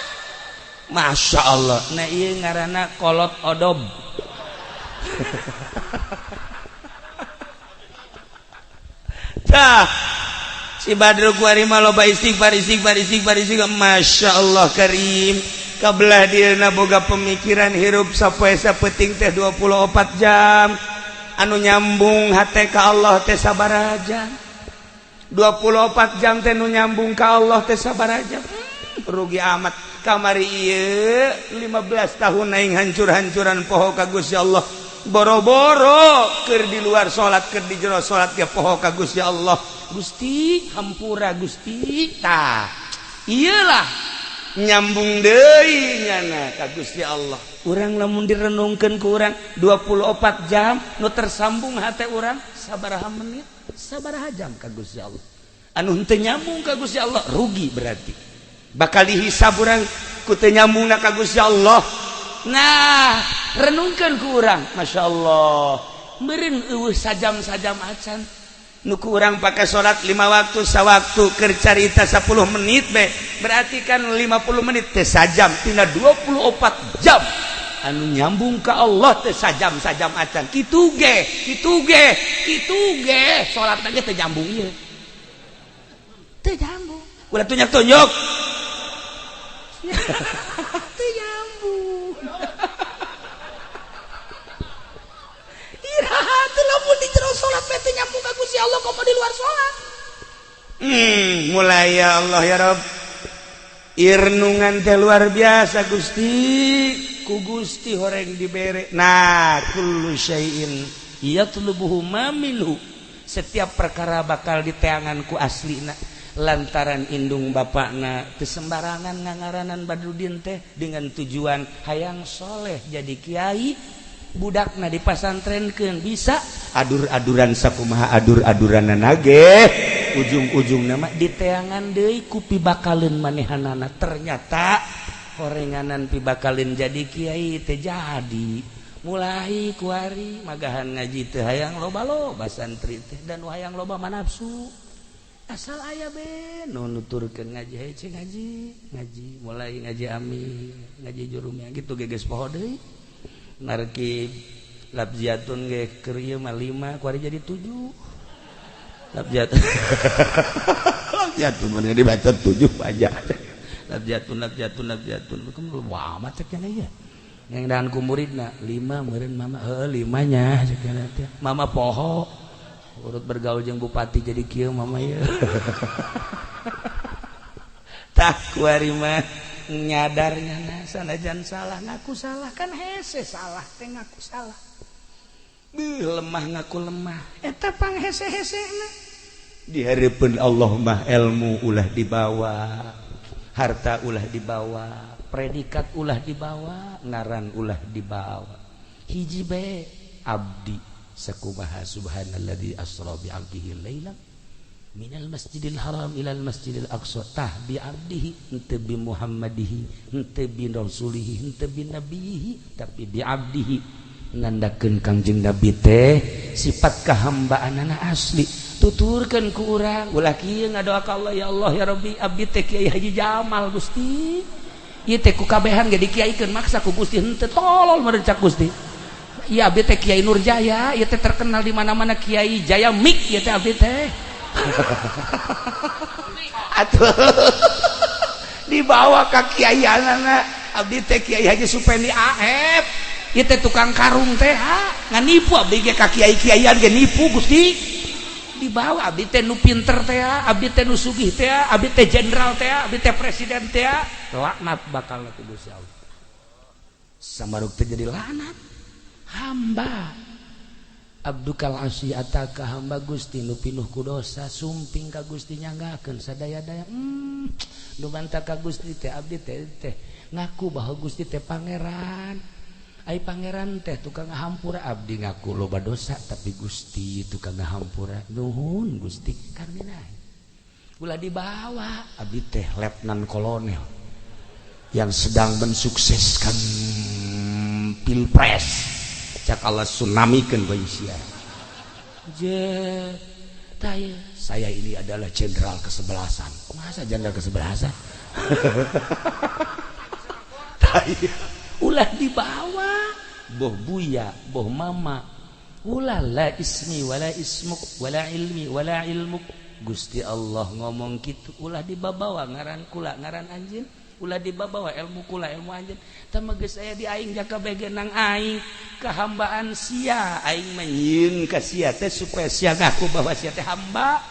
Masya Allah nah ieu ngaranna kolot odob tah si Badrul kuari mah loba istighfar istighfar istighfar istighfar Masya Allah karim kabelah dieuna boga pemikiran hirup sapoe sapeting teh 24 jam anu nyambung hate ka Allah teh sabaraha jam 24 jam teh nu nyambung ka Allah teh sabaraha jam? Rugi amat kamari ieu 15 tahun aing hancur-hancuran poho ka Gusti Allah. Boro-boro keur di luar salat, keur di jero salat ge poho ka Gusti Allah. Gusti hampura Gusti. Tah iyalah nyambung deui nyana ka Gusti Allah. Urang lamun direnungkeun ku urang 24 jam nu tersambung hate urang sabaraha menit, sabaraha jam ka Gusti Allah. Anu henteu nyambung ka Gusti Allah rugi, berarti bakal dihisab urang ku teu nyambungna ka Gusti Allah. Nah, renungkeun ku urang, Masya Allah, meureun eueuh sajam-sajam acan nu ku urang pakai salat 5 waktu, sawaktu keur carita 10 menit be, berarti kan 50 menit teh sajam tina 24 jam. Anu nyambung ka Allah teh sajam sajam acan. Kitu ge, kitu ge, kitu ge, salat ge teu nyambung ieu, teu nyambung. Ulah tunjuk-tunjuk, teu nyambung. Iraha teu lamun di jero salat teh nyambung ka Gusti Allah, komo di luar salat. Mulai ya Allah ya Rabb, irnungan teh luar biasa. Gusti, ku Gusti horeng dibere. Nah, kullu syai'in yatlubuhu ma minhu, setiap perkara bakal diteangan ku aslina. Lantaran indung bapakna teu sembarangan ngangaranan Badrudin teh dengan tujuan hayang soleh jadi kiai, budakna dipasantrenkeun. Bisa adur-aduran sakumaha adur-aduranana ge, ujung-ujung nama diteangan deui ku pibakaleun manehanana. Ternyata horenganan pibakalin jadi kiai teh jadi mulai kuari magahan ngaji teh hayang loba-loba santri teh dan hayang loba manafsu, asal aya be nu nuturkeun ngaji hece ngaji ngaji, mulai ngaji ami ngaji jurumnya gitu geges poho deui narkib labziatun ge keur ieu mah 5, kuari jadi 7 labziatun. Labziatun mana dibaca 7 aja. Labziatun, labziatun, labziatun, kamu wah amat cek ieu yang dan ku muridna 5 meureun mama, heuh limanya cek teh. Mama poho urut bergaul jeung bupati jadi kieu mama ieu. Tah kuari mah nyadarnya na sanajan salah ngaku salah, kan hese salah teh ngaku salah. Beuh, lemah ngaku lemah, eta pang hese-hesena di hareupeun Allah mah. Ilmu ulah dibawa, harta ulah dibawa, predikat ulah dibawa, ngaran ulah dibawa, hiji be abdi. Sakumaha subhanalladzi asra bi 'abdihi lailan minal masjidil haram ilal masjidil aqsa. Tah, bi abdihi, henteu bi muhammadihi, henteu bi rasulihi, henteu bi nabihi, tapi bi abdihi, nandakeun Kangjeng Nabi teh sifat kahambaanana asli. Tuturkeun ku urang, ulah kieu ngadoa ka Allah, ya Allah ya Rabbi, abdi teh Kiai Haji Jamal Gusti, ieu teh ku kabehan ge dikiaikeun, maksa ku Gusti. Henteu, tolol meureun cak Gusti. Ieu abdi teh Kiai Nurjaya, ieu teh terkenal di mana-mana Kiai Jaya Mik, ieu teh abdi teh. Atuh dibawa ka kiaianana, abdi teh Kiai Haji Supendi AF, ieu teh tukang karung teh, ha nganipu abdi ge ka kiai-kiaian ge nipu Gusti. Dibawa abdi teh nu pinter teh, abdi teh nu sugih teh, abdi teh jenderal teh, abdi teh presiden teh. Laknat bakal ku Gusti Allah, samaruk teh jadi laknat. Hamba abdukal asi ataka, hamba Gusti nu pinuh ku dosa, sumping ka Gusti nyanggakeun sadaya-daya. Nu bantah ka Gusti teh abdi teh teh ngaku bahwa Gusti teh pangeran, ai pangeran teh tukang ngahampura. Abdi ngaku loba dosa, tapi Gusti tukang ngahampura. Nuhun Gusti. Karmina ulah dibawa abdi teh letnan kolonel yang sedang mensukseskan pilpres, cak Allah tsunamikeun bae sia. Je taya, saya ini adalah jenderal kesebelasan. Masa jenderal kesebelasan? Taya, ulah dibawa boh buya boh mama, ulah. La ismi wala ismuk wala ilmi wala ilmuk. Gusti Allah ngomong gitu, ulah dibawa ngaran kula ngaran anjeun, ulah dibawa ilmu kula ilmu anjeun. Tah geus aya di aing jaka begenang aing kehambaan sia, aing menyieun ka sia teh supaya sia ngaku bahwa sia teh hamba.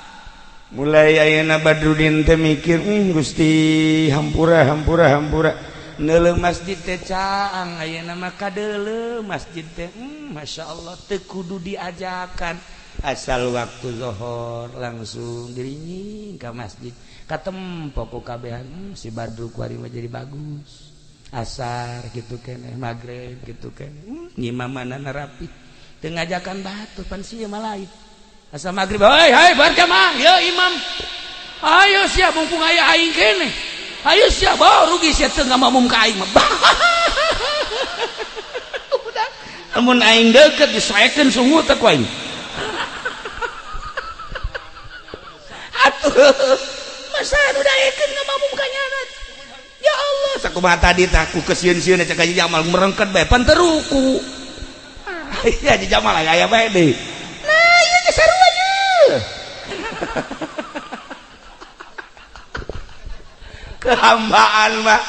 Mulai ayeuna Badrudin teh mikir, Gusti hampura hampura hampura. Neuleuh masjid teh caang ayeuna mah kadeuleuh masjid teh, Masya Allah teu kudu diajakan. Asal waktu zohor langsung dirinying ka masjid. Katempo ku kabehan, si Badru kuari mah jadi bagus. Asar gitu keneh, magrib gitu keneh. Ngimamanana rapi. Teu ngajakan batur pan sia mah lain. Asal maghrib, hei hei berjamaah, ya imam. Ayo sia mumpung aya aing keneh. Ayo sia bawa rugi sia teu ngamamum ka aing mah. Udah, amun aing deukeut disoekeun sungut teh ku aing. Atuh, masa nu daekeun ngamamum ka nyana. Ya Allah, sakumaha tadi tah ku kesieun-sieun cek Haji Jamal merengket bae pan teu ruku. Iya Haji Jamal aya bae deui. Nah, ieu ge sarua ye. Kehambaan mah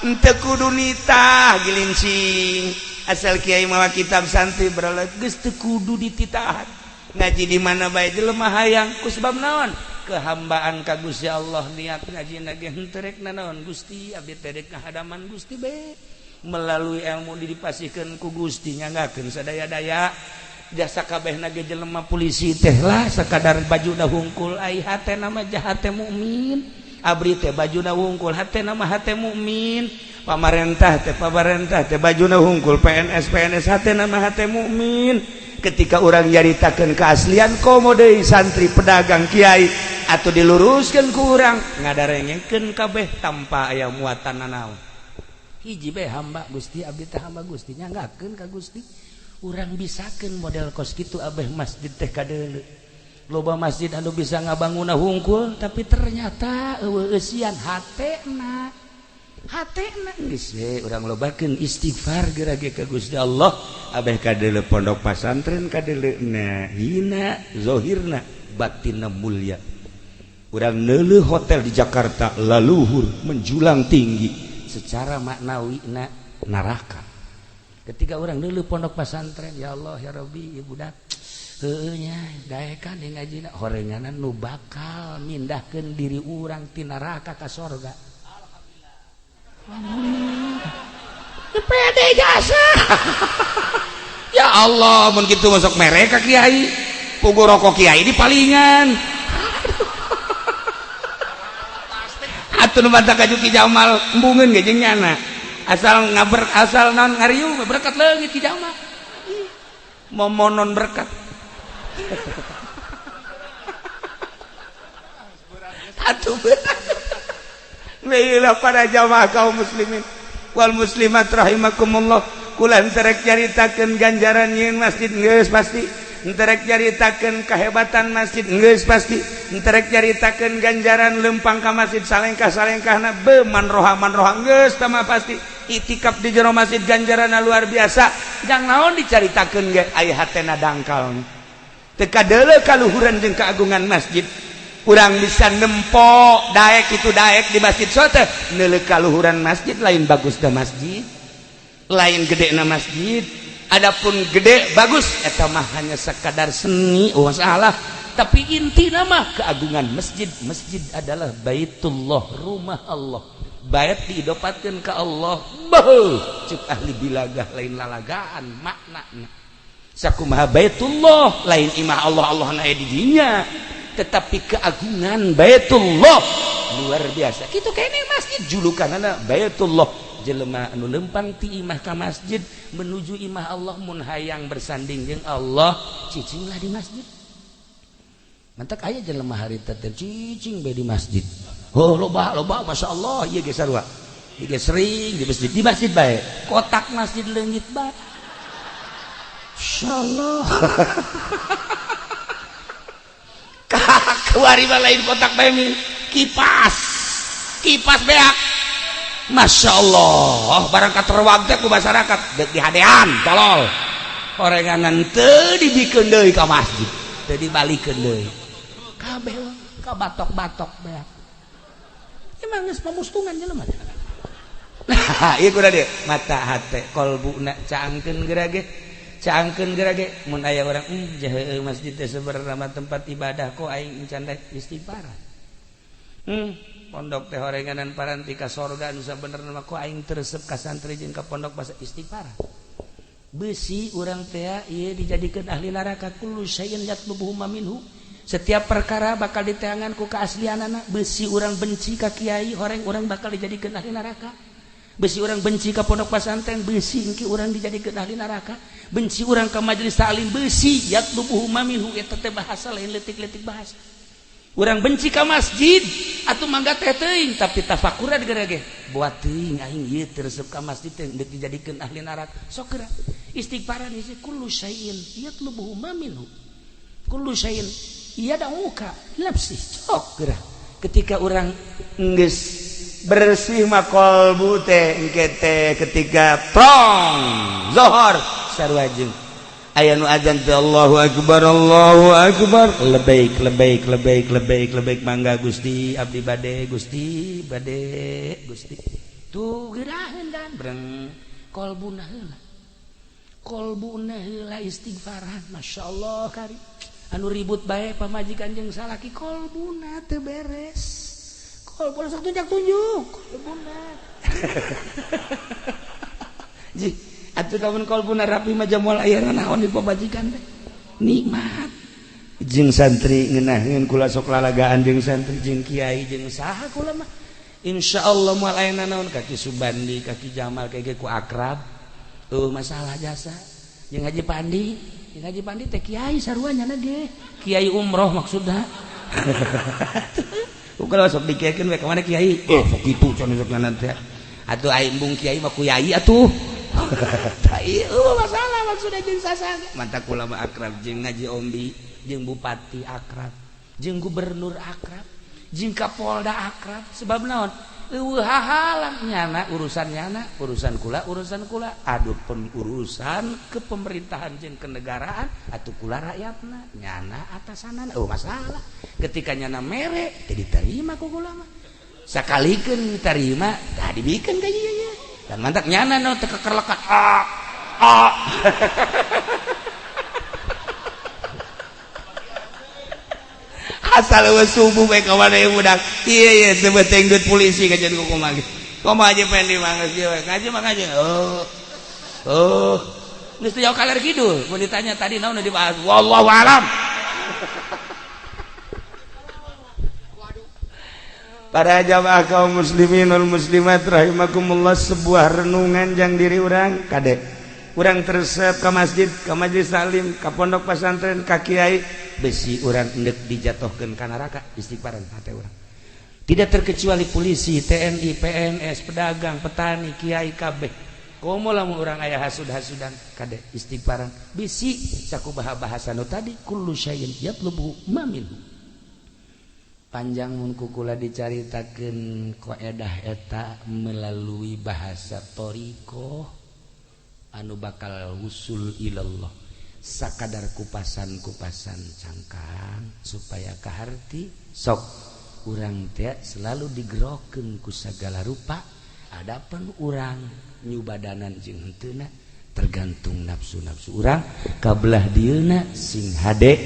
henteu kudu nitah gilincing. Asal kiai mawa kitab santri berala geus teu kudu dititahan. Ngaji di mana bae jelema hayang ku sebab naon? Kehambaan ka Gusti Allah niat ngaji ge henteu rek nanaon Gusti abdi teh rek ngahadaman Gusti bae. Melalui ilmu dipasihkeun ku Gusti nyanggakeun sadaya-daya. Jasa kabehna ge jelema polisi teh lah sakadar bajuna hungkul ai hatena mah hate mukmin. Abri teh bajuna hungkul hatena mah hate mukmin. Pamarentah teh bajuna hungkul PNS PNS hatena mah hate mukmin. Ketika urang nyaritakeun keaslian komo deui santri pedagang kiai atuh diluruskeun ku urang ngadarengekeun kabeh tanpa aya muatan nanaon. Hiji bae hamba Gusti abdi teh hamba Gusti nyanggakeun ka Gusti. Urang bisakeun model kos kitu abeh masjid teh kadeuleu. Loba masjid anu bisa ngabangunna hungkul tapi ternyata eueuh eusian hatena. Hatena geus we urang lobakeun istighfar geura ge ka Gusti Allah. Abeh kadeuleu pondok pasantren kadeuleuna hina zahirna batinna mulia. Urang neuleuh hotel di Jakarta laluhur menjulang tinggi secara maknawina neraka. Ketika orang dulu pondok pesantren, ya Allah ya Rabbi ieu budak heueuh nya daekan di ngajina horenganan nu bakal mindahkeun diri urang ti neraka ka sorga. Alhamdulillah. Pede jasa. Ya Allah mun kitu masuk mereka kiai. Pugu rokok kiai di palingan. Atuh nu bantah ka Juki Jamal embungeun ge jeung nyana. Asal ngaber asal non ngariung berkat leungit Ki Jamal. Momonon berkat. Atuh berat. Baiklah para jamaah kaum muslimin wal muslimat rahimakumullah. Kula henteu rek nyaritakeun ganjaran nyieun masjid geus pasti. Henteu rek nyaritakeun kahebatan masjid geus pasti. Henteu rek nyaritakeun ganjaran lempang ka masjid salengkah-salengkahna be manroha-manroha geus tah pasti. Itikaf di jero masjid ganjaranna luar biasa. Jang naon dicaritakeun ge aya hatena dangkal. Teu kadeuleu kaluhuran jeung keagungan masjid. Urang bisa nempo daek itu daek di masjid sote neuleuh kaluhuran masjid lain bagus da masjid. Lain gedena masjid. Adapun gede bagus eta mah hanya sekadar seni oh salah. Tapi intina mah keagungan masjid. Masjid adalah baitullah, rumah Allah. Bait diidopatkeun ka Allah. Beuh, ceuk ahli bilagah lain lalagaan maknana. Sakumaha baitullah lain imah Allah, Allah na aya di dinya. Tetapi keagungan baitullah luar biasa. Kitu kene masjid julukanana baitullah. Jelema anu lempang ti imah ka masjid menuju imah Allah mun hayang bersanding jeung Allah cicinglah di masjid. Mantak aya jelema harita teh cicing bae di masjid. Oh loba loba masyaallah ieu ge sarua. Ieu ge sering di masjid bae. Kotak masjid leungit bae. Insyaallah. Kuari mah lain kotak bae kipas. Kipas beak. Masya Allah, barang katerwag teh ku masyarakat deuk dihadean tolol. Orenganan teu dibikeun deui ka masjid, teu dibalikeun deui. Kabeh ka batok-batok beak. Emang geus pamustungan jelema teh. Nah, ieu kudu dieu mata hate kolbuna caangkeun geura ge. Caangkeun geura ge mun aya urang jahe masjid teh sebenarna tempat ibadah, kok aing encan rek istighfar. Pondok teh horenganan paranti ka sorga nu sabenerna mah, kok aing teu resep ka santri jeung ka pondok basa istighfar. Besi urang teh ieu dijadikeun ahli neraka. Kullu syai'in yatlubuhu ma minhu, setiap perkara bakal diteangan ku keaslianana. Besi urang benci ka kiai, horeng urang bakal dijadikeun ahli neraka. Besi urang benci ka pondok pesantren, besi engke urang dijadikeun ahli neraka. Benci urang ka majelis taklim, besi yatlubuhu ma minhu. Eta teh bahasa lain leutik-leutik, bahasa urang benci ka masjid atau mangga teh teuing, tapi tafakuran geura ge buat teuing aing ieu teu resep ka masjid teh deuk dijadikeun ahli neraka. Sok geura istighfaran isi. Kullu syai'in yatlubuhu ma minhu, kullu syai'in yad'uka nafsi. Sok geura ketika urang geus bersih mah kolbu teh, engke teh ketika prong zohor sarua jeung aya nu azan teh, Allahu akbar, Allahu akbar, labbaik, labbaik, labbaik, labbaik, labbaik, mangga Gusti, abdi bade Gusti, bade Gusti. Tuh geuraheun kan breng kolbuna heula, kolbuna heula istighfaran. Masya Allah kari anu ribut bae pamajikan jeung salaki, kolbuna teu beres, kolbuna sok tunjuk-tunjuk kolbuna. Ji atuh lamun kolbuna rapi mah moal aya naon di pamajikan teh, nikmat jeung santri ngeunaheun. Kula sok lalagaan jeung santri jeung kiai jeung saha, kula mah insyaallah moal aya naon. Kaki Subandi, kaki Jamal kayak ku akrab tuh masalah jasa jeung Haji Pandi. Jeung Haji Pandi teh kiai sarua nyana ge kiai umroh maksudna. Kalau sok dikekeun we ka mana kiai, eh sok kitu cenah, sok nganan teh atuh aing embung kiai mah ku yai atuh. Tah ieu masalah maksudna jeung sasaga. Mantap kula mah akrab jeung Ngaji Ombi, jeung bupati akrab, jeung gubernur akrab, jeung kapolda akrab. Sebab naon? Eueuh hahalang nyana urusan nyana, urusan kula urusan kula. Aduh pun urusan kepemerintahan jeung kenegaraan atuh kula rakyatna, nyana atasanana. Oh masalah ketika nyana mere teh diterima ku kula mah. Sakalikeun diterima tah dibikeun ka ieu ieu. Dan mantak nyana no teu kekerlekan ah ah. Asal eueuh subuh bae ka mana ieu budak. Iya iya teu beteng duit polisi kajian ku kumaha. Kumaha aja pengen di mangga kieu we. Ngaji mah ngaji. Oh. Oh. Geus teu jauh kaler kidul. Mun ditanya tadi naon nu dibahas? Wallahu alam. Para jamaah kaum muslimin wal muslimat rahimakumullah, sebuah renungan jang diri urang kade. Urang teresep ke masjid, ke majelis taklim, ke pondok pesantren, ka kiai, besi urang endek dijatuhkeun ka neraka, istighfaran hate urang. Tidak terkecuali polisi, TNI, PNS, pedagang, petani, kiai kabeh. Komo lamun urang aya hasud-hasudan kade istighfaran. Bisi sakubaha bahasa nu tadi, kullu syai'in yatlubu ma minhu. Panjang mun ku kula dicaritakeun koedah eta melalui bahasa thariqah anu bakal wusul ilallah. Sakadar kupasan-kupasan cangkang supaya kaharti. Sok urang teh selalu digerokeun ku sagala rupa. Adapun urang nyubadanan jeung henteuna tergantung nafsu-nafsu urang kabelah dieuna. Sing hade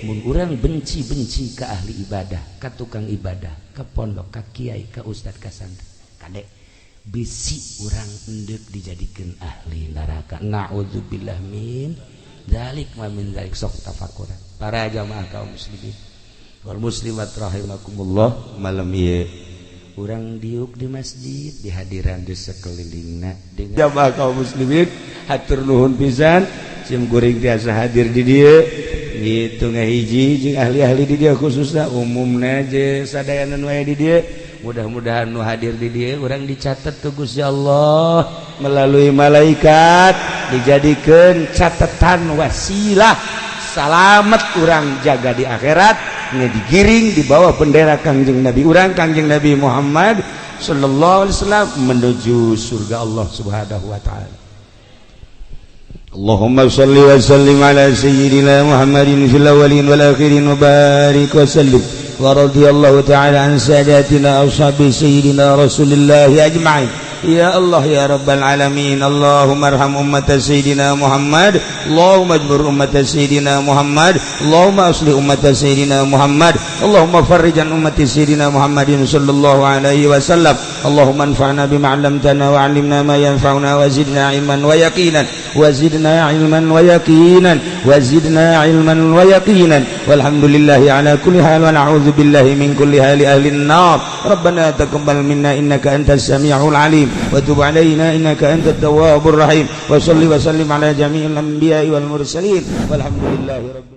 mun urang benci-benci ka ahli ibadah, ka tukang ibadah, ka pondok, ka kiai, ka ustad, ka santri, kade bisi urang endek dijadikeun ahli neraka. Naudzubillah min dzalik wa min dzalik. Sok tafakuran para jamaah kaum muslimin wal muslimat rahimakumullah. Malam ieu urang diuk di masjid di hadiran di sekelilingna dengan jamaah kaum muslimin, hatur nuhun pisan sim kuring tiasa hadir di dieu gitu ngahiji jeung ahli-ahli di dieu, khususna umumna je sadayana nu aya di dieu. Mudah-mudahan nu hadir di dieu urang dicatat ku Gusti Allah melalui malaikat, dijadikeun catatan wasilah salamet urang jaga di akhirat, digiring di bawah bendera Kangjeng Nabi urang, Kangjeng Nabi Muhammad sallallahu alaihi wasallam, menuju surga Allah Subhanahu wa taala. Allahumma shalli wa sallim ala sayyidina Muhammadin fil awwalin wal akhirin wa barik wa sallim wa radhiyallahu ta'ala an sadatina ashabi sayyidina Rasulillah ajma'in. Ya Allah, ya Rabbal alamin. Allahumma arham ummat sayyidina Muhammad. Allahumma ajbur ummat sayyidina Muhammad. Allahumma aslih ummat sayyidina Muhammad. Allahumma farrij an ummati sayyidina Muhammadin sallallahu alaihi wasallam. Allahumma anfa'na bima 'allamtana wa 'allimna ma yanfa'una wa zidna ilman wa yaqinan, wa zidna ilman wa yaqinan, wa zidna ilman wa yaqinan. Walhamdulillahi ala kulli hal wa na'udzu billahi min kulli hali ahli an-nar. Rabbana taqabbal minna innaka antas samiul alim wa tub alaina innaka antat tawwabur rahim. Wa salli wa sallim ala jami'il anbiya'i wal mursalin. Walhamdulillahi rabbil